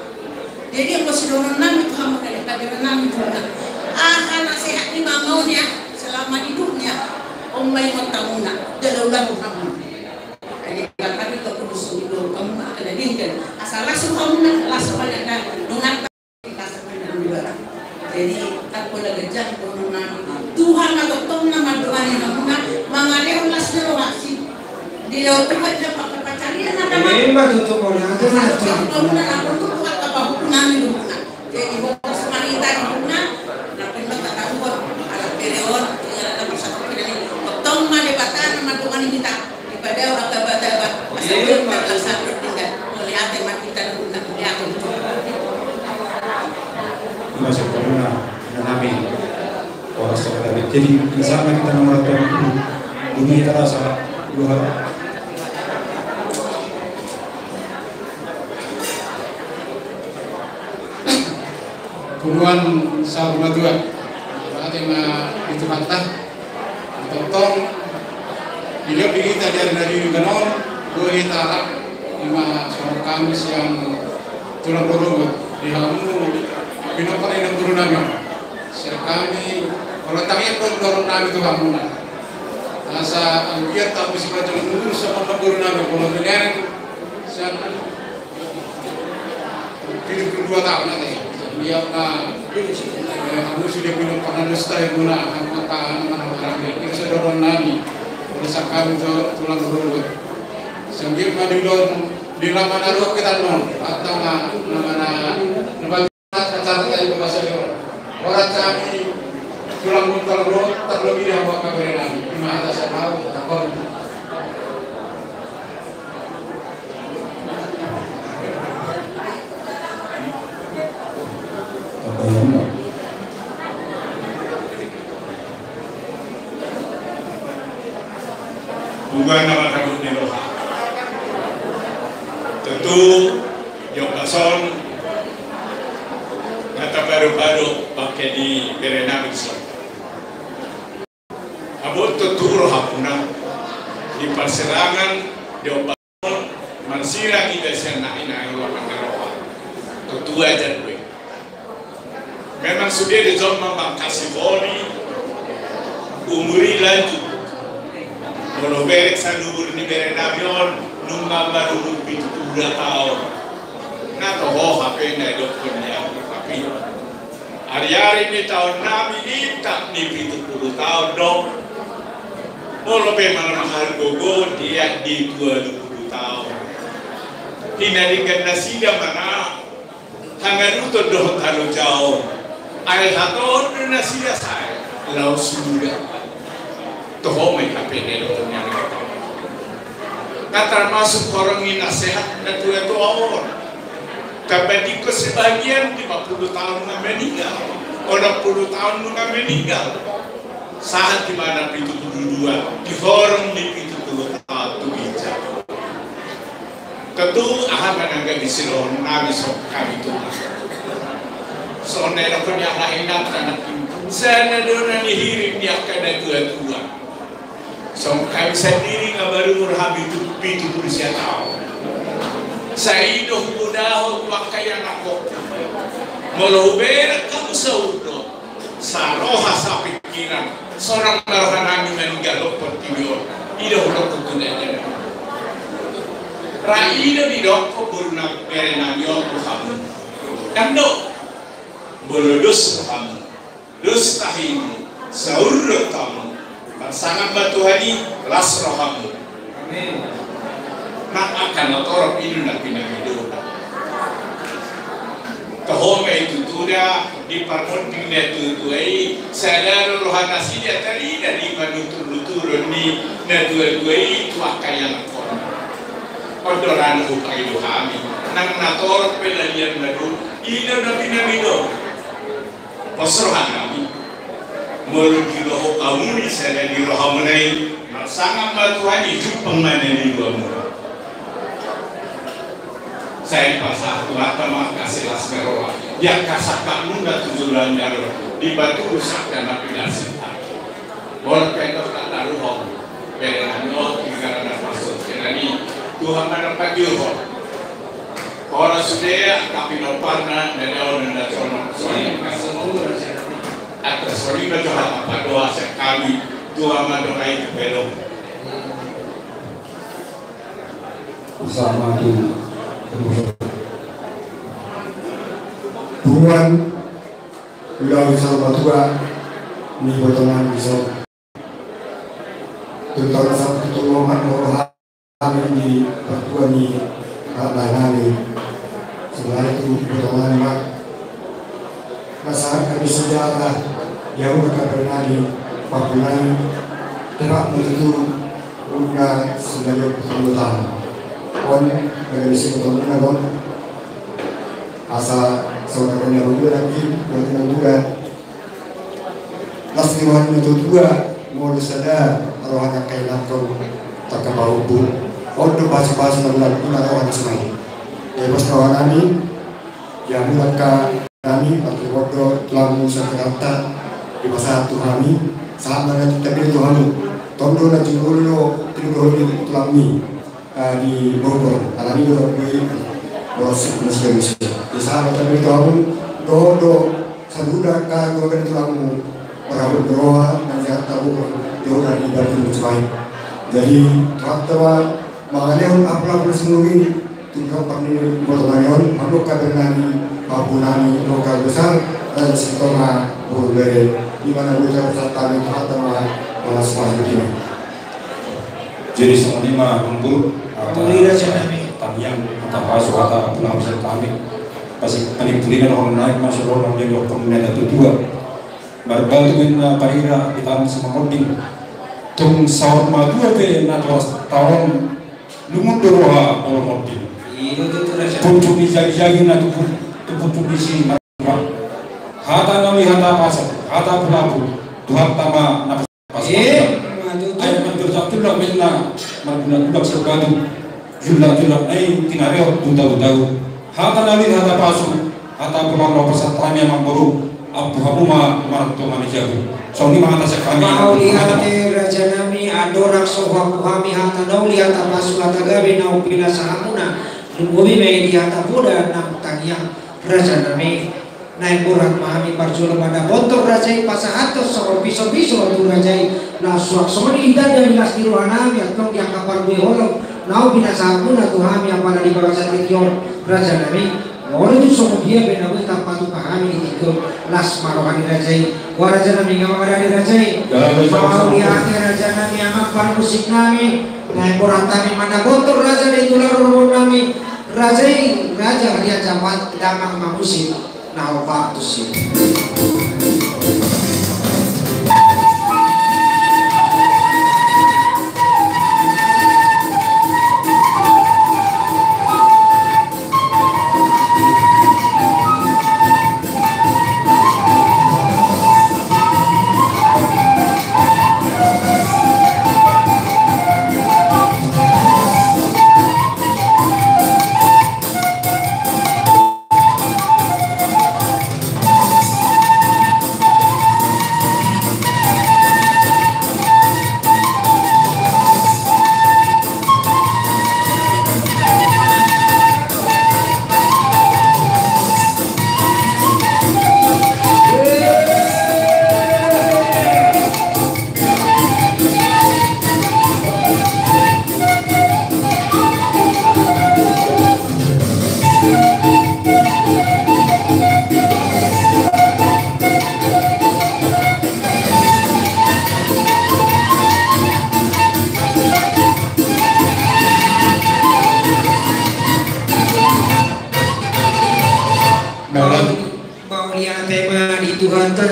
Jadi anggo sidohonon nami tu hamu na, angka bere nami tu hamuna, aha na sehat ni mama on ya selama hidupnya, on ma ingot hamuna jala ulaon hamuna. Jadi angka hami tu kudus ni dohot hamuna angka na denggan, asa las rohamuna, las roha ni angka dongan. Jadi anggo na ganjang dohonon nami, Tuhan ma tongtong na mandongani hamuna mangalehon las ni roha. Dilehon Tuhan jala pancarian na tama. Ima tutu. Jadi horas ma hita di hamuna. Na pun tataruhon ala bere on, ala na bersatu kita ni. Tong ma Debata na mandongani hita. Dipadao angka bata-bata. Asa Tuhan tak sabar tinggal. Mauliate ma hita di hamuna. Mauliate. Ima sempurna na nami. Horas ma hita. Jadi di sana kita nomor satu. Ini kita rasa dua. Puluan saur matua. Mauliate ma di Tuhanta. Tongtong dilehon di hita di ari na denggan on, boi hita rap Ima songon hami sian tulang rorobot di hamu pinompar ni boru nami on. Sian hami, olo, tangiang do dohonon nami tu hamuna. Asa anggiat hamu sipajongjong umur songon boru nami on, molo minereng sian pitu pulu dua taon ate. Ia ma, eh, hamu sude pinompar na dos tahi guna, hamu angka na marhahamaranggi. Itu sadohon nami. Olo, sian hami tu tulang rorobot. Sangkip ma di lom, di lama na ruak kita non, atau na, nama na, nama na, acara tadi bahasa dia. Orang cari tulang muntal ro, terlebih dia bawa kamera nami. Ima hata saya tahu, tak tahu. Bukan nama takut ni roha. Tentu, jok lason, kata baru-baru pakai di berenam son. Aboto tu roha puna di parsirangan di opat mansirang i basian na i na i roha panggaroha. Totu aja due. Memang sude di jom mambangkasi boli umur i lanjut. Molo berek sanubur ni bere nami on nunga marumur pitu pulu dua taon. Na toho hape na idok pun ya tapi. Ari-ari ni taon nami intap ni pitu pulu taon do. Molo pe manang hal gogo dia di dua pulu taon. Hinaringan nasida mana hangaruton dohot halojaon. Ai hatoon do nasida sae lao suda. Toho ma i hape na idok ni ari. Nga termasuk horong ni nasehat na tua-tua on. Tapi di ko sebagian lima puluh tahun nga meninggal, onom puluh tahun nga meninggal. Sahat di mana pitu puluh dua di horong ni pitu puluh tahun tu ginjang. Tentu aha manangga di silon nami so kami tu. So na idok ni anak inang tanak. Sana do na nihirim ni angka na tua-tua. Song hami sandiri nga baru umur hami tu pitu pulu sia taon. Sai do hubodaho tu angka ianakhon. Molo huberek hamu saur do saroha sapikiran. Sorang na roha nami maninggal dohot portibi on. I do hudok tu na ianakhon. Ra i do didok boru na bere nami on tu hamu. Kan do. Molo dos hamu. Dos tahimu, saur do tamu. Parsangap ma Tuhan i, las rohamu. Amin. Nang angka na torop i do na pinangido. Toho ma i tutu da di parmonding na tua-tua i, sada do roha nasida tarida di manutur-nuturon ni na tua-tua i tu angka ianakhon. On do ra na hupangido hami. Nang na torop pe lalian na do, i do na pinangido. Pos roha nami. Molo di roha hamu ni sada di roha muna i, marsangap ma Tuhan i jumpang ma na niduamuna. Sai pasahat Tuhanta ma angka las ni roha. Di angka sangkapmuna tu joloan ni ari on, dipatulus angka na pinarsinta. Molo pe ndang tataruhon, bere nami on tinggal na pasut kenani Tuhan ma na padiuhon. Ora sude angka pinomparna na daon na jonok soni. Atas soni na johan apa doa sekali dua mandok ai tu belok. Sama tu Tuhan. Tuhan udah sama tua ni potongan bisa. Tuhan sama tu roha. Hami di partua ni halak nami, sebenarnya tu potongan ma. Masa kami sejarah, ya udah kabar nami, papunai, terak menutu, udah sebanyak sepuluh tahun. On, bagi di sini tahun ini, on. Asa, saudara kami yang udah lagi, buat yang udah. Las ni roha ni na tua-tua, molo sada roha na kainanton tangka pahompu. On do pasu-pasu na bulan ima roha na sonai. Jadi pos roha nami, ya mulak ka nami, pake bodo tulang musa kerata, dipasahat tu hami, sahat ma na tinta tu hami. Tondo na jumolo, tilu holi tulang ni. Ah, di Bogor, alani do Bogor, boros musik musik. Di sana tapi tahu do do saluda ka gua kan tulang mu orang berdoa menjaga tahu do dari dari musik. Jadi waktu mangalehon apel-apel sendiri, tunggu pernah buat mangalehon, mabuk kabar nami, papu nami, lokal besar, dan setengah bulu bere, di mana ucap satan itu atau malah malas pas begini. Jadi songon i ma Amangboru, hata tangiang, hata pasu, hata pulangsa kami. Pasi panik tulinan orang naik masuk orang jadi orang pemuda tu dua. Marbatu inna parira di tangan sama monding. Tung saur matua pe na tuas taon lungun do roha olo monding. Puncu ni jagi-jagi na tupu tupu di si. Hata nami hata pasu, hata pulapu, Tuhan tama na Pas. Eh, mantap. Ai manjurjak tulang menna marguna-guna serbatu. Julak-julak ai tinarehon tu tahu-tahu. Hata nami hata pasu, hata pulapu na pasahat hami Amangboru, ampu hamu ma martonga ni jabu. Songon i ma hata sian hami. Mauliate raja nami, andorang so huampu hami hata na uli hata pasu hata gabe na hupinasahat hamuna. Dung i ma i di hata poda nang tangiang raja nami. Naeng borat ma hami parjolo mandapothon raja i pasahathon songon piso-piso tu raja i. Laos suang songon i ditanda di las ni roha nami antong di angka parbue holong na hupinasahat hamuna tu hami apala di bagasan tingki on raja nami. Molo tung songon dia pe na boi tarpatupa hami di tingki on, las ma roha ni raja i. Ua raja nami, nga mangadani raja i. Mauliate raja nami, amang parmusik nami. Naeng borat hami mandapothon raja i di tulang rorobot nami. Raja i raja harian jaman damang mamusim. Na opat tusi. Mauliate ma di Tuhanta.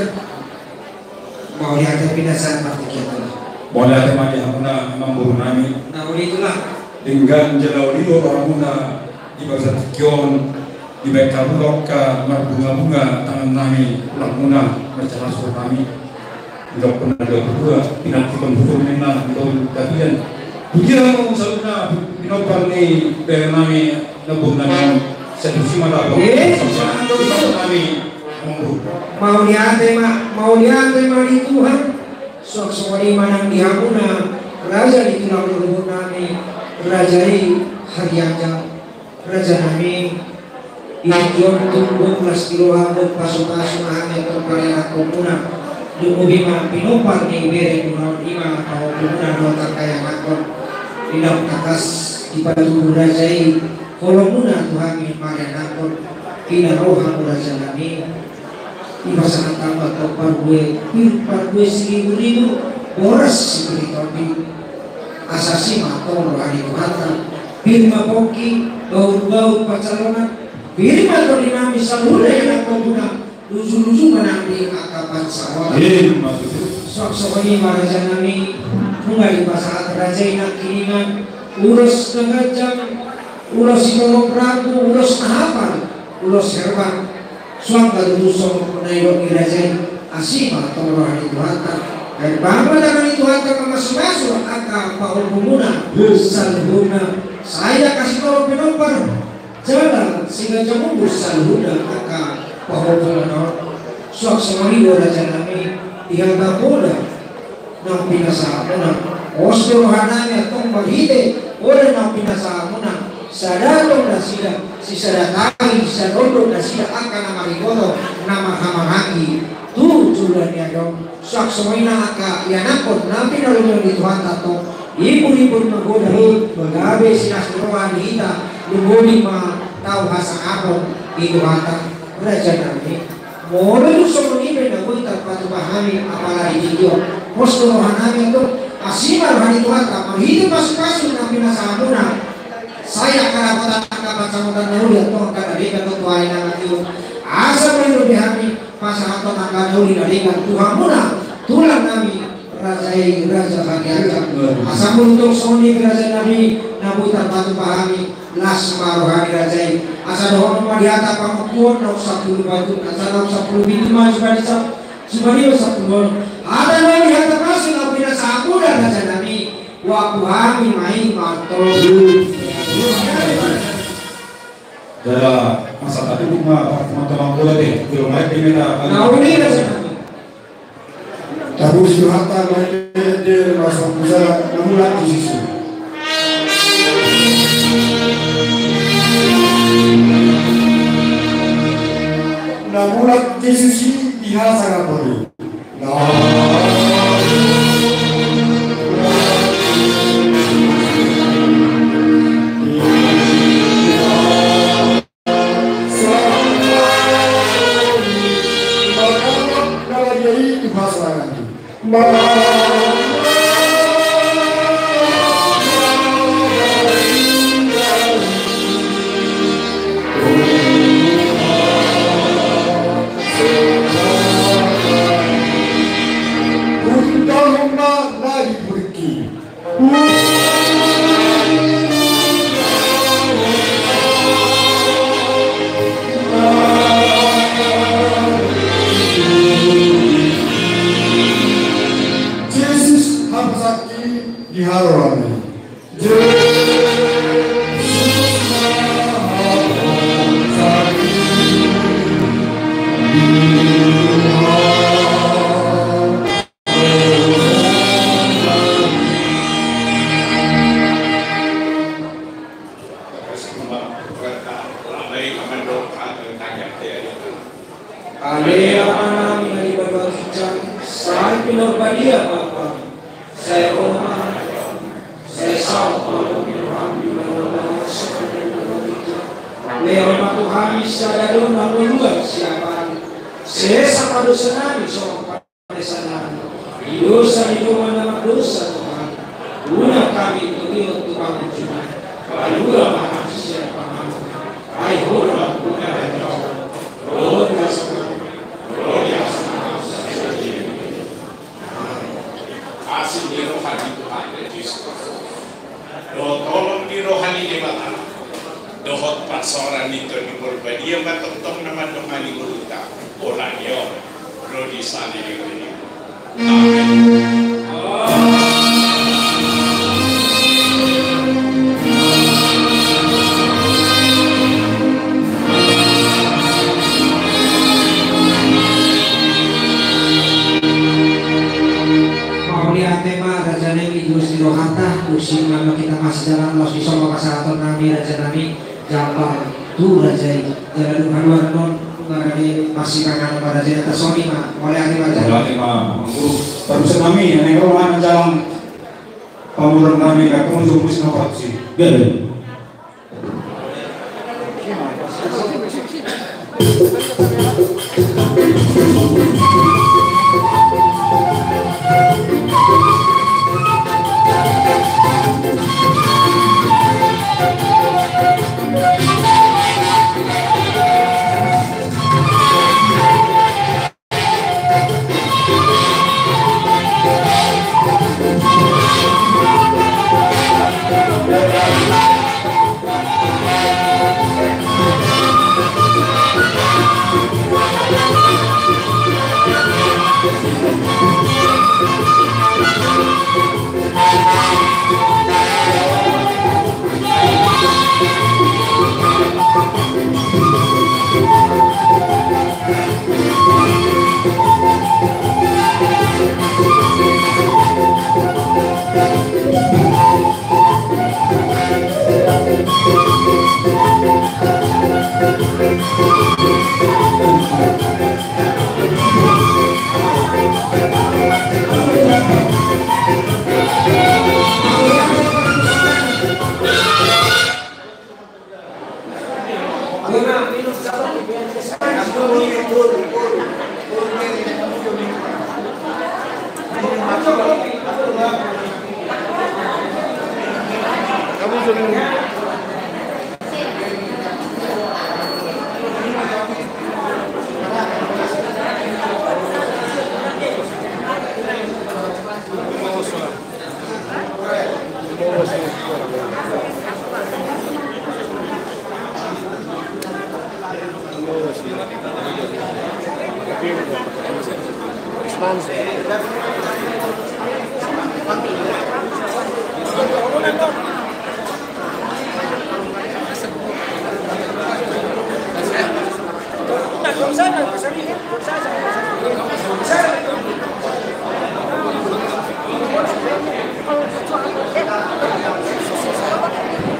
Mauliate pinasahat ma tingki on. Mauliate ma di hamuna amangboru nami. Na uli tulang. Denggan jala uli do rohamuna di bagasan tingki on, dibahen hamuna angka marbunga-bunga tangan nami, tulangmuna, marjalan suhut nami. Didok pernah dua puluh dua, pinantikan hukum menang, didok tapian. Puji hamu saluhutna, pinompar ni bere nami, Nabung nami, sedusi mata. Eh, nami, mauliate ma, mauliate ma di Tuhan. Suang songon i ma nang di hamuna, raja di tulang rorobot nami, raja i harianja, raja nami, i on tung las ni roha, pasu-pasu ma hami antong parianakkonmuna. Dung i ma pinompar ni bere muna on, i ma pahompu muna dohot angka ianakkon. Didok tangkas dipatubu raja i holongmuna tu hami marianakkon, pinaroha muna raja nami. Dipasahat hamu antong parbue, pir parbue siribu-ribu, boras sipir tondi. Asa asi ma antong roha ni Tuhanta, pir ma pongki, baut-baut pansalongan, pir ma tondi nami saluhutna ianakkon muna. Luju-luju ma nang di angka pansamotan. Suang songon i ma raja nami, nunga dipasahat raja i nangkiningan, ulos na ganjang, ulos sitorop rambu, ulos na hapal, ulos herban. Suang ma tutu songon na nidok ni raja i, asi ma antong roha ni Tuhanta. Bahen ma tangan ni Tuhanta mamasumasu angka pahompumuna saluhutna. Sai angka sitorop pinompar jala siganjang umur saluhutna angka pahompumuna on. Suang songon i do raja nami, di hata poda na pinasahatmuna. Pos do rohanami antong marhite poda na pinasahatmuna. Sada antong nasida, sisada tangi, sisada ondot nasida angka na mariboto, na marhahamaranggi tu joloan ni ari on. Suang songon i nang angka ianakhon na pinarungu ni Tuhanta antong, imbur-imbur magodang i, gabe silas ni roha di hita, lumobi ma tau hasangapon di Tuhanta. Rajanami, molo tung songon i pe na boi tarpatupa hami apala di tingki on, pos do rohanami antong, asi ma roha ni Tuhanta marhite pasu-pasu na pinasahatmuna. Sai angka dapotan angka pansamotan na uli antong angka na denggan tu ari na mangihut, asa boi lobi hami pasahathon angka na uli na denggan tu hamuna, tulang nami, raja i, raja hariaga. Asa molo tung songon i pe rajanami, na boi tarpatupa hami, las ma roha ni raja i. Asa dohonon ma di hata pangompuon, naung sampulu batu, asa naung sampulu pitu ma jumadi sa-, jumadi ma sampulu onom. Hata na uli, hata pasu na pinasahatmuna rajanami, huaku hami ma i martolu. Jala masa tadi ma teman-teman bola deh, belum naik di meta. Na uli rajanami. Tapuji Tuhanta, marende-rende ma suang pujala, na mulak Jesus i. Na mulak Jesus i di hasangapon i. Na Jesus haposan i di haroro nami. Jesus haposan i di haroro nami. Ale Amanami na di banua ginjang, sai pinarbadia goarMu. Sai ro ma, sai saut ma rohaM di banua ginjang. Lehon ma tu hami sadari on hangoluan siapari. Sesa ma dosa nami songon panesanami di dosa ni dongan na mardosa tu hami. Unang hami togihon tu pangunjunan. Palua ma hami sian pangago. Ai Ho do ampunta, dohot kuasa, dohot kuasa. Asi ni roha ni Tuhanta Jesus Kristus, dohot holong ni roha ni Debata, dohot parsaoran ni Tondi Porbadia ma tongtong na mandongani ngolunta, holan ni on ro di saleleng ni lelengmu. Amen. Mauliate ma rajanami, di ulos ni rohanta, dung sini ma hita masijala, laos dison ma pasahaton nami rajanami. Jala tu raja i, jala dung haluar non, nunga rade masipanganon ma raja i, tarsongon i ma, mauliate ma raja. Mauliate ma, Amangboru. Parmusik nami, na naeng ro ma manjalang pamoruon nami, na pamusik na parmusik. Gabe.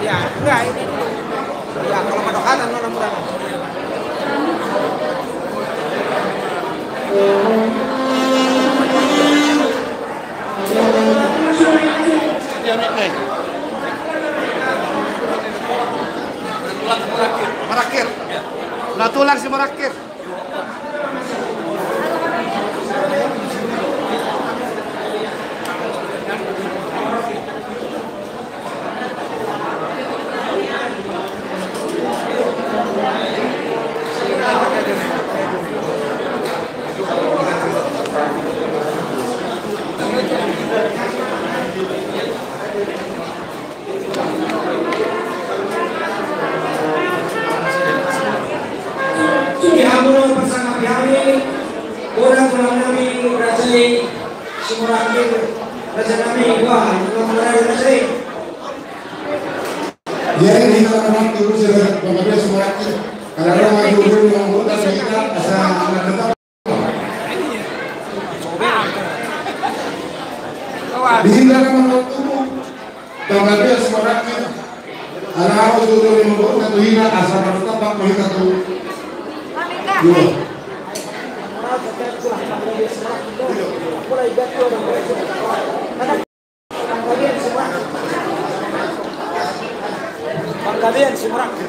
Ya, enggak, ini dulu. Ya, kalau madokatan, no, namuran. Marakir. Na tulang si Marakir. Di hamu na pasangapi hami, bona tulang nami raja i Simorakin, raja nami, wah, tulang nami raja i. Jadi, hita na mangihut tu panggabean Simorakin. Karena orang maju dulu, orang muda, kita asa anak tetap. Di hita na mangihut tu panggabean Simorakin. Ala au tu tu ni mangihut tu hita asa tetap mangihut tu. Dua. Panggabean Simorakin. Panggabean Simorakin.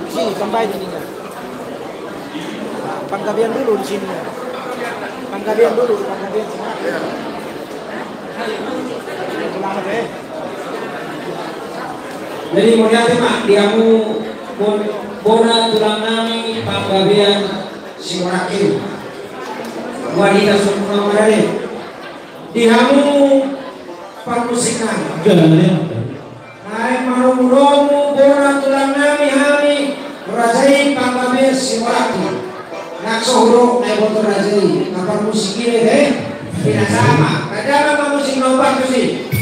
Sini, tambahin ini. Panggabean dulu di sini. Panggabean dulu, panggabean Simorakin. Selamat, eh. Jadi, mauliate ma di hamu bon-, bona tulang nami panggabean Simorakin. Wanita sempurna marade. Di hamu parmusik nami. Naeng maromuromu bona tulang nami hami, raja i panggabean Simorakin. Nang so hudok na iboto raja i, na parmusik i be, eh? Pinasahat ma. Raja ma parmusik na umpat tusi.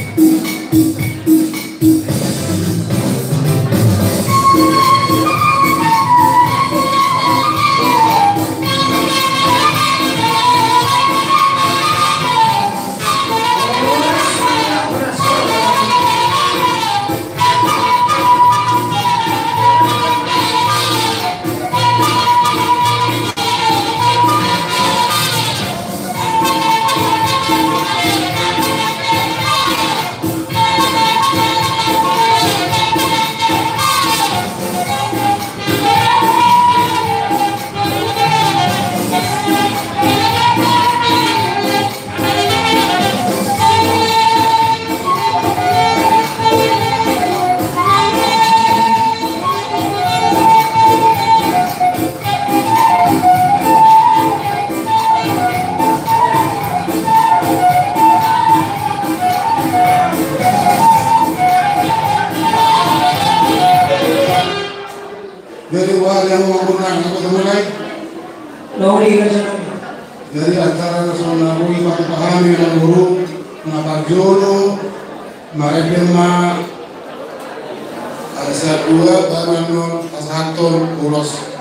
Jadi, wah, yang mau ngomong, aku ketemu lagi. Jadi, acara nasional ini pakai pahami dan guru, na parjolo, marende ma, ada satu dua, baru anu, pasahaton, ulos.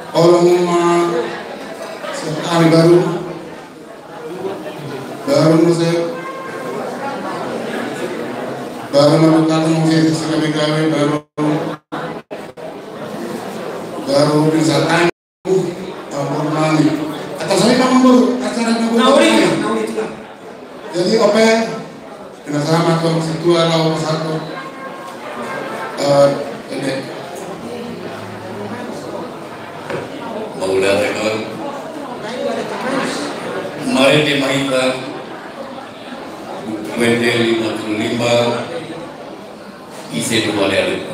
Tolong ma, sekarang baru, baru saya Baru mendekati musik sekali-kali baru, baru bisa tangguh. Ampun mani. Atas hari kamu baru acara kamu. Jadi ope, kena sama tuan ketua lau satu. Eh, ini. Mauliate ma. Mari di Mahita. Wendeli Matul Limba. Ise do malealit.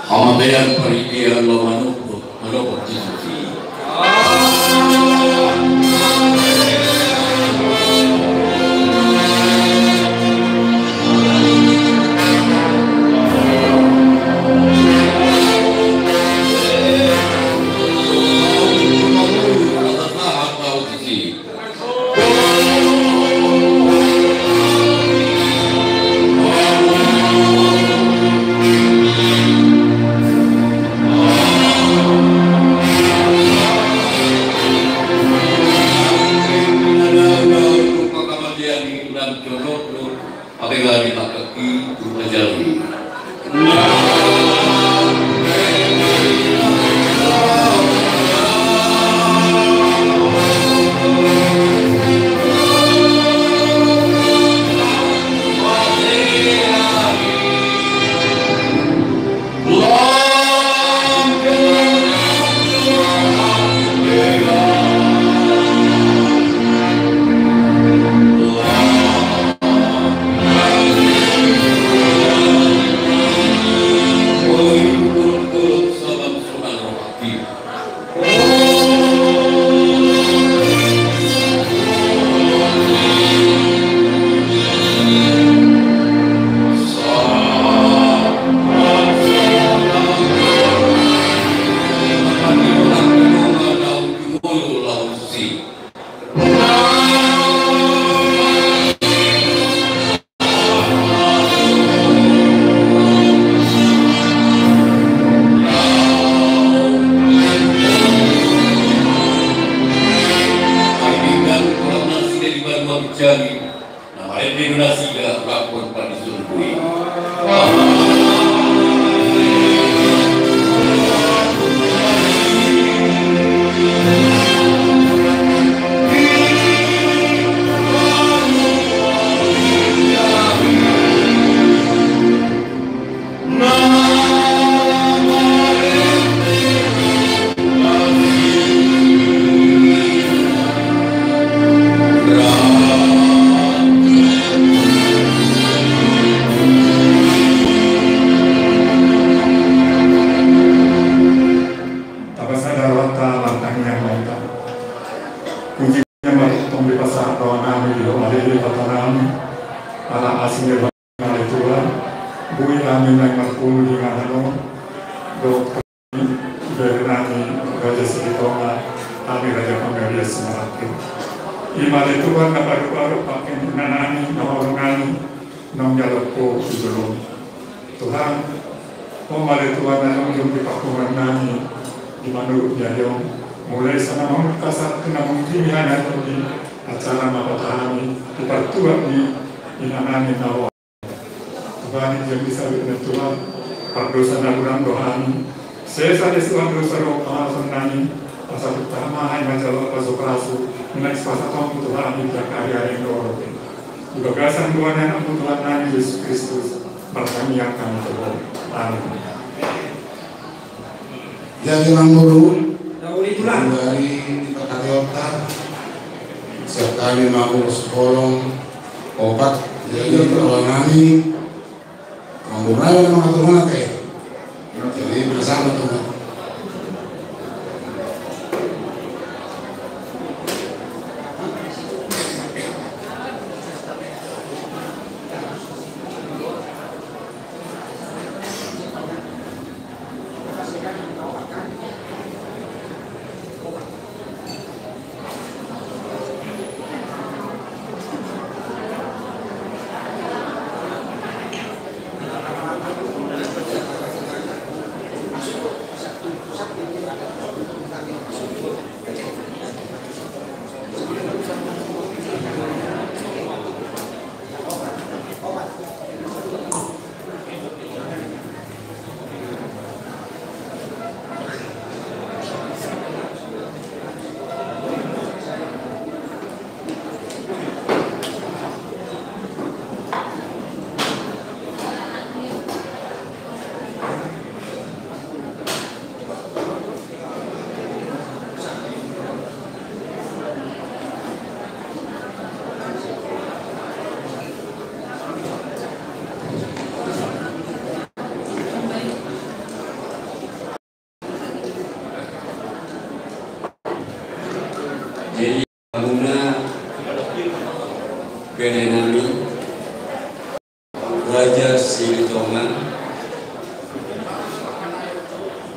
Hamatean paridian lo manopot, manopot Jisusi. Ate gari maka ki tu ajali. Tapasada rohanta martangiang ma hita. Puji ma tong dipasahat rohanami di homa lili patonami. Ala asi ni roha ni Tuhan, boi hami naeng marpungu di inganan on. Dohot hami, ibebere nami Raja Silitonga, hami Raja Panggabean Simarangkir. I ma ale Tuhan na paru-paru pangke ni inganami, na holong nami, naung dialap Ho tu jolomi. Tuhan, Ho ma ale Tuhan na jongjong di parpunguan nami di manurut ni ari on, mulai sian na mangungkasahon na mangungkimi hami tu di acara ma hata hami di partuat ni inganami na roha. Tuhan, di jam i saluhutna Tuhan, pardosa na godang do hami. Sesa ale Tuhan dosa dohot pangalaosion nami, asa tung tama ma hami manjalo pasu-pasu, na sipasahaton Ho tu hami di angka ari-ari na dolok i. Di bagasan goar ni Anakmu Tuhan nami Jesus Kristus, martangiang hami tu Ho. Amin. Jadi, Amang Guru, dari pangkataion ta, sekali ma ulos bolon opat, jadi, roha nami, Amang Guru, ayo, Amang, atur ma ate. Jadi, bersama, Tuhan. Hamuna, gede nami, Raja Silitonga.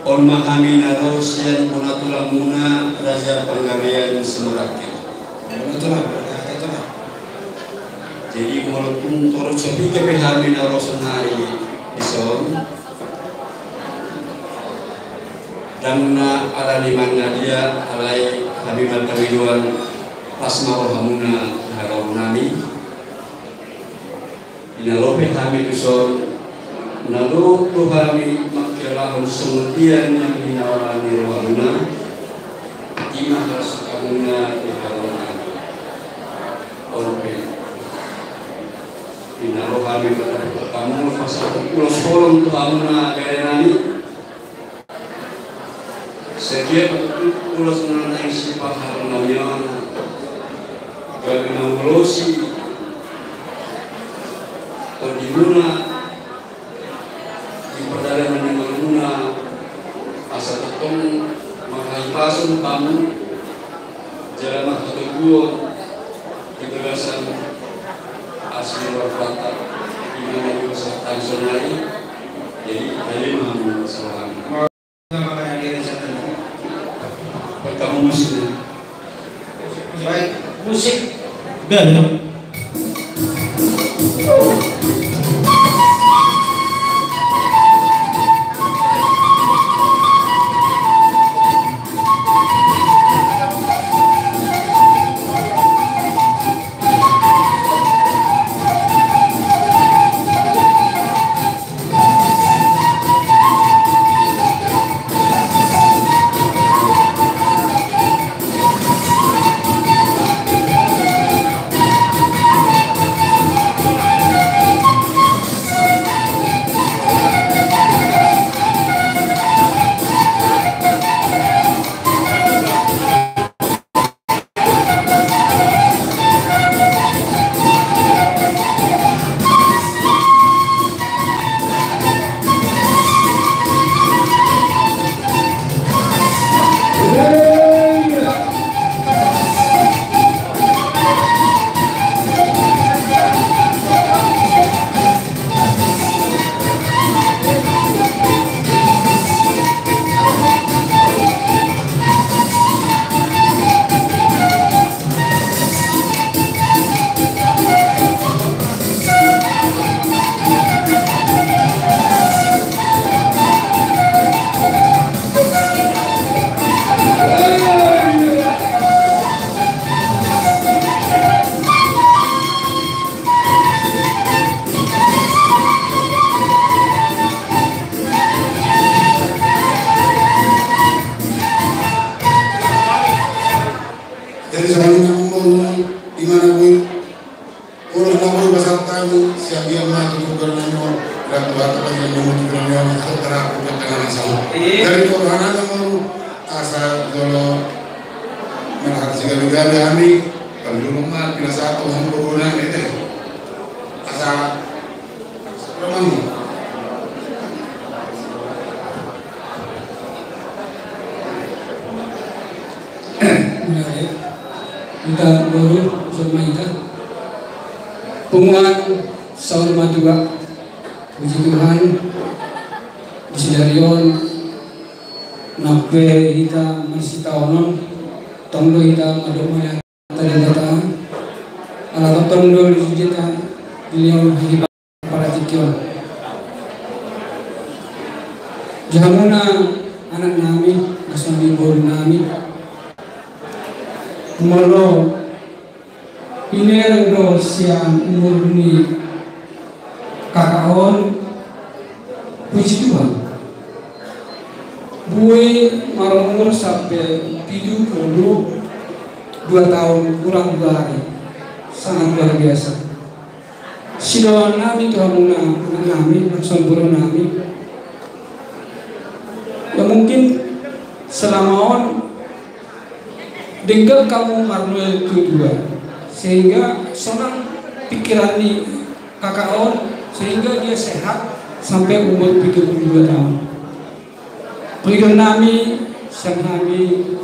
On ma hami na ro sian bona tulang muna Raja Panggabean Sumorake. Bona tulang, bona tulang. Jadi walaupun torus sapiga pe hami na ro sonari dison, dang na ala ni mangadia alai hami marpangidoan pas ma rohamuna na ro nami. Di na ro pe hami dison, na ro do hami mangkiolahon songon dia nian di na ro ni rohamuna, ima hasuhutonmuna di na ro nami. On pe. Di na ro hami manghatai hamu, pasahat ulos holong tu hamuna gede nami. Setiap ulos na naeng sipaharoroan gabe mangulosi tondimuna di pardalanan ni ngolumuna, asa tongtong manghahipason hamu jala marhatoguon di bagasan asi ni Tuhanta, di na di bagasan tangso nai. Jadi, hamu ma hamu saluhutna. Pertama musik. Baik, musik. Dah, dah. Jadi, songon i ma, di mana pun, ulos na boi pasahat hami, sian dia ma tu pukul nami on, dan tu hata kan yang nami tu nami on, asa terakhir ke tengah nasa. Iya. Jadi, tu hana na mau, asa jolo, marhata sigabe-gabe hami, kan dulu ma, pinasahat tu hami, guru nami, itu. Asa, Romanmu. Nah, ya. Hita boru, sama hita. Punguan saur matua. Puji Tuhan. Di sadari on. Nang pe hita marsitaonon. Tong do hita mandok mauliate. Tadi kata, ala tongtong do di hita, beliau di paratikon. Di hamuna anak nami, na songon i boru nami. Molo pinereng do sian umur ni kakak on, puji Tuhan. Boi marumur sampe pitu pulu dua tahun kurang dua hari. Sangat luar biasa. Sidohonon nami tu hamuna, anak nami, na songon boru nami. Ya mungkin selama on denggan hamu marnoe tu dua, sehingga sonang pikiran ni kakak on, sehingga dia sehat sampai umur pitu pulu dua tahun. Pangidoan nami, sian hami,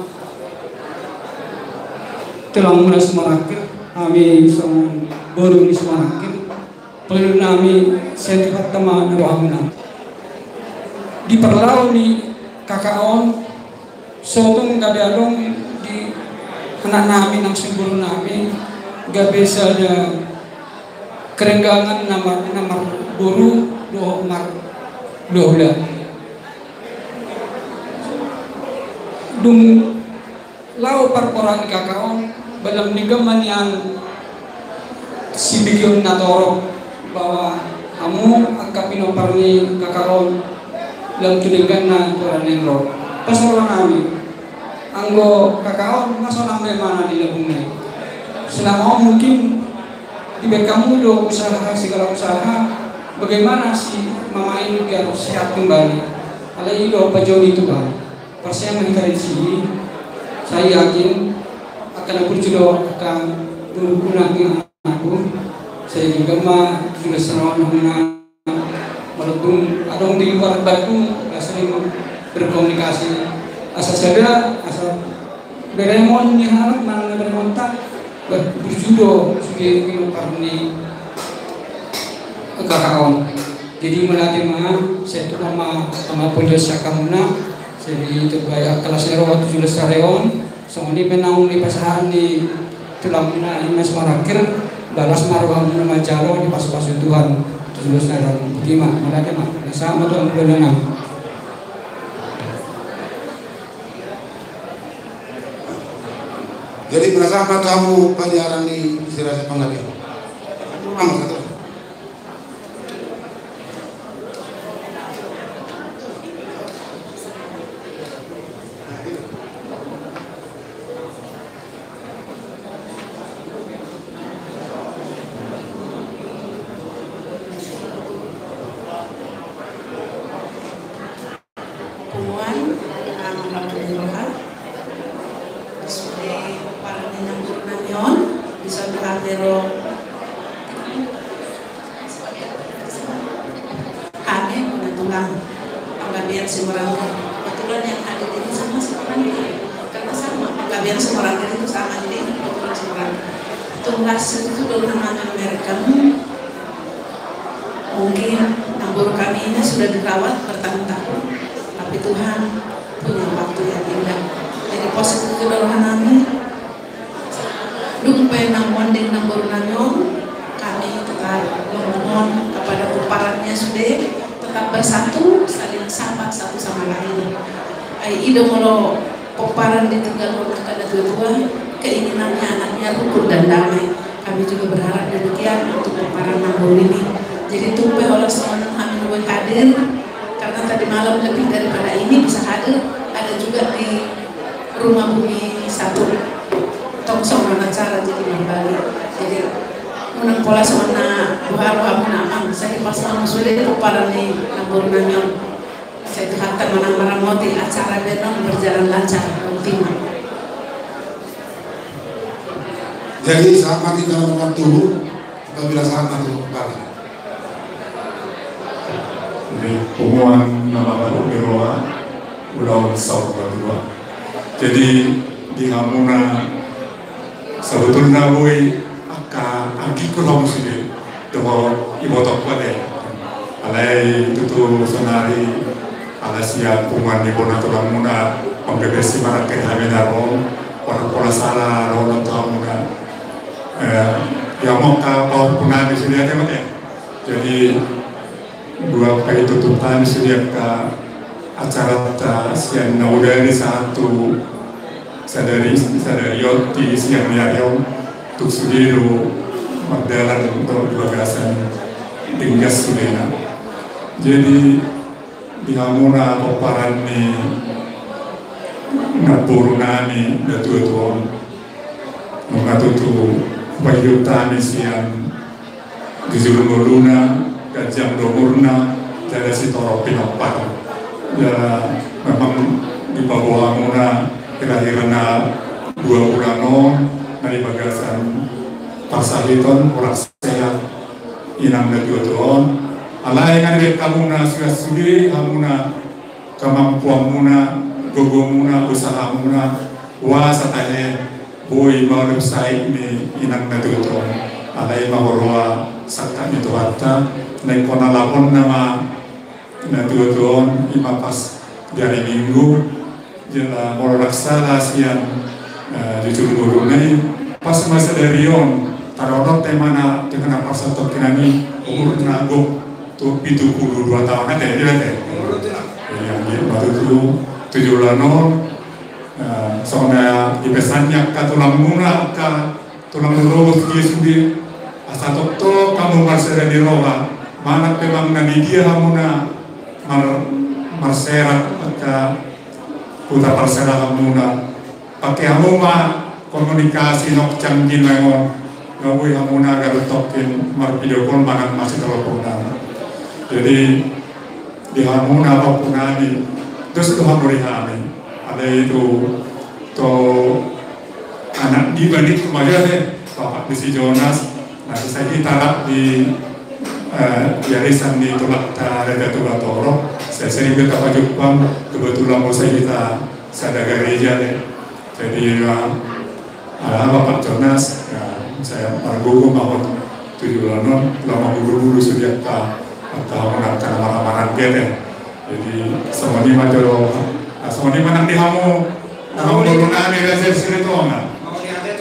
Tulang muna Simarangkir, hami songon boru ni Simarangkir, pangidoan nami, sai Tuhanta ma na rohamuna. Di parlao ni kaka on, so tung gabe adong di anak nami nang siboru nami, gabe sada kerenggangan na mar, na marboru dohot marlola. Dung laho parpora ni kaka on, balang ni gama nian sibigion na torop, bahwa hamu angka pinompar ni kaka on, lam tu dengganna tu hami ro. Pas roha nami, anggo kaka on, masa nang memana di labung nai. Selama on mungkin dibaen hamu do usaha, segala usaha, bagaimana si mama ini biar sehat kembali. Alai i do pajoli tu Tuhan. Parsea ma hita di sini, sai yakin akan burju do angka boruku nang anakku, sai gabe ma tujuh belas tahun na molo dung adong di luar Bandung, na sering berkomunikasi. Asa sada, asa beremon ni halak, mana na beremon tak, bah, burju do sude pinompar ni kaka on. Jadi mauliate ma, sai Tuhan ma, ma pojos sian hamuna, sai di tu baen kelas ero tujuh belas tahun on, songon i pe naung dipasahat ni tulang muna i na Simarangkir, las ma rohamuna manjalo, dipasupasu Tuhan tujuh belas tahun on. Botima, mauliate ma, sahat ma tu hamuna. Jadi, mauliate ma tu hamu paniaran ni Sirasa Panggabean. Punguan, ah, Bapak Lurah, sude pomparan ni namboru nami on, bisa berhati ro. Hami, Panggabean Simorangkir. Kebetulan yang hadir ini sama, sama ini. Karena sama, Panggabean Simorangkir itu sama, jadi ini kebetulan Simorangkir. Tung las itu dulu nama merek kami. Mungkin namboru kami ini sudah dirawat bertahun-tahun, tapi Tuhan punya waktu yang indah. Jadi positif itu roha nami. Dung pe na monding namboru nami on, kami tetap memohon kepada pomparannya sude tetap bersatu, saling sapa satu sama lain. Ai i do molo pomparan ditinggalhon angka na tua-tua, keinginannya anaknya rukun dan damai. Kami juga berharap demikian untuk pomparan namboru ini. Jadi tung pe holan songon on hami nuaeng hadir, karena tadi malam lebih daripada ini bisa hadir, ada juga di Rumah Bumi Satu. Tong songon on acara jadi marbagi. Jadi unang pola songon na boha rohamuna, amang, sai dipasupasu sude pomparan ni namboru nami on. Sai Tuhanta ma na maramoti acara baenon berjalan lancar, botima. Jadi sahat ma tu hita na martubu, apabila sahat ma tu hita. Jadi punguan na martubu di roha, ulaon saur matua. Jadi di hamuna sabotulna boi angka anggi kolom sude. Dohot ibotongku ate. Alai tutu sonari ala sian punguan ni bona tulangmuna, Panggabean Simorangkir hami na ro, pola-pola sala ro tu hamuna. Eh, ia mungkin pahompuna di sini ate mate. Jadi dua kali tutup tani sude angka acaranta sian na uda ni sahat tu sadari, sadari on di siang ni ari on, tung sude do mardalan do di bagasan denggan sudena. Jadi di hamuna pomparan ni namboru nami na tua-tua on, nunga tutu paihutani sian di julu ngoluna, ganjang do umurna, jala sitorop pinompar. Jala memang dipaboa hamuna kira-kira na dua bulan on, na di bagasan parsahiton, kurang sehat inang na tua-tua on. Alai nga dibaen hamuna sude, sude hamuna kemampuanmuna, gogomuna, usahamuna, asa tahe Boi ma ro saik ni inang na tuatua on, alai ma huroha sangkap ni Tuhanta, na ingkon na laponna ma na tuatua on, i ma pas di ari Minggu, jala molo rap sala sian, eh, jujur boru na i, pas ma sadari on, taronot te ma na dengan parsatop kinani, umur na gok tu pitu pulu dua taon ate, iya ate. Iya, iya, batu tu tujuh bulan on, eh, songon na dipesan ni angka tulangmuna, angka tulang ni Rorobot Jesu di, asa tongtong hamu marsera ni roha, manang pe manang na di dia hamuna mar-, marsera, angka huta parserahanmuna. Pake hamu ma komunikasi nang canggih na on, nga boi hamuna gabe tongkin marvideo call manang masiteleponan. Jadi, di hamuna pahompu nami, dos do hamu di hami. Alai tu, tu anak diba ni tu maja de, bapak ni si Jonas, na sai hita rap di, eh, di arisan ni tulangta Raja Tugatoro, sai sering hita pajumpang, kebetulan molo sai hita sada gareja de. Jadi, eh, ala Bapak Jonas, ya, sai margogo ma hot tujuh bulan on, laho mangulumulu sude angka, angka hamuna angka na marhahamaranggi ate. Jadi, songon i ma jolo, ah, songon i ma nang di hamu, na mangulumulu nami, biasa sini tu ona.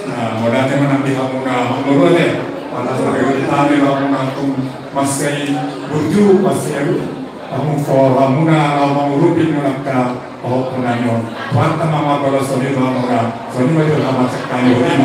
Nah, mauliate ma nang di hamuna mangulumulu ate. Ala songon i nami hamuna tung mansai burju, mansai alu. Hamu, hamuna laho mangurupi angka pahompu nami on. Tuhanta ma mangoloi songon i ma hamuna, songon i ma jolo hamuna sangkap ni on.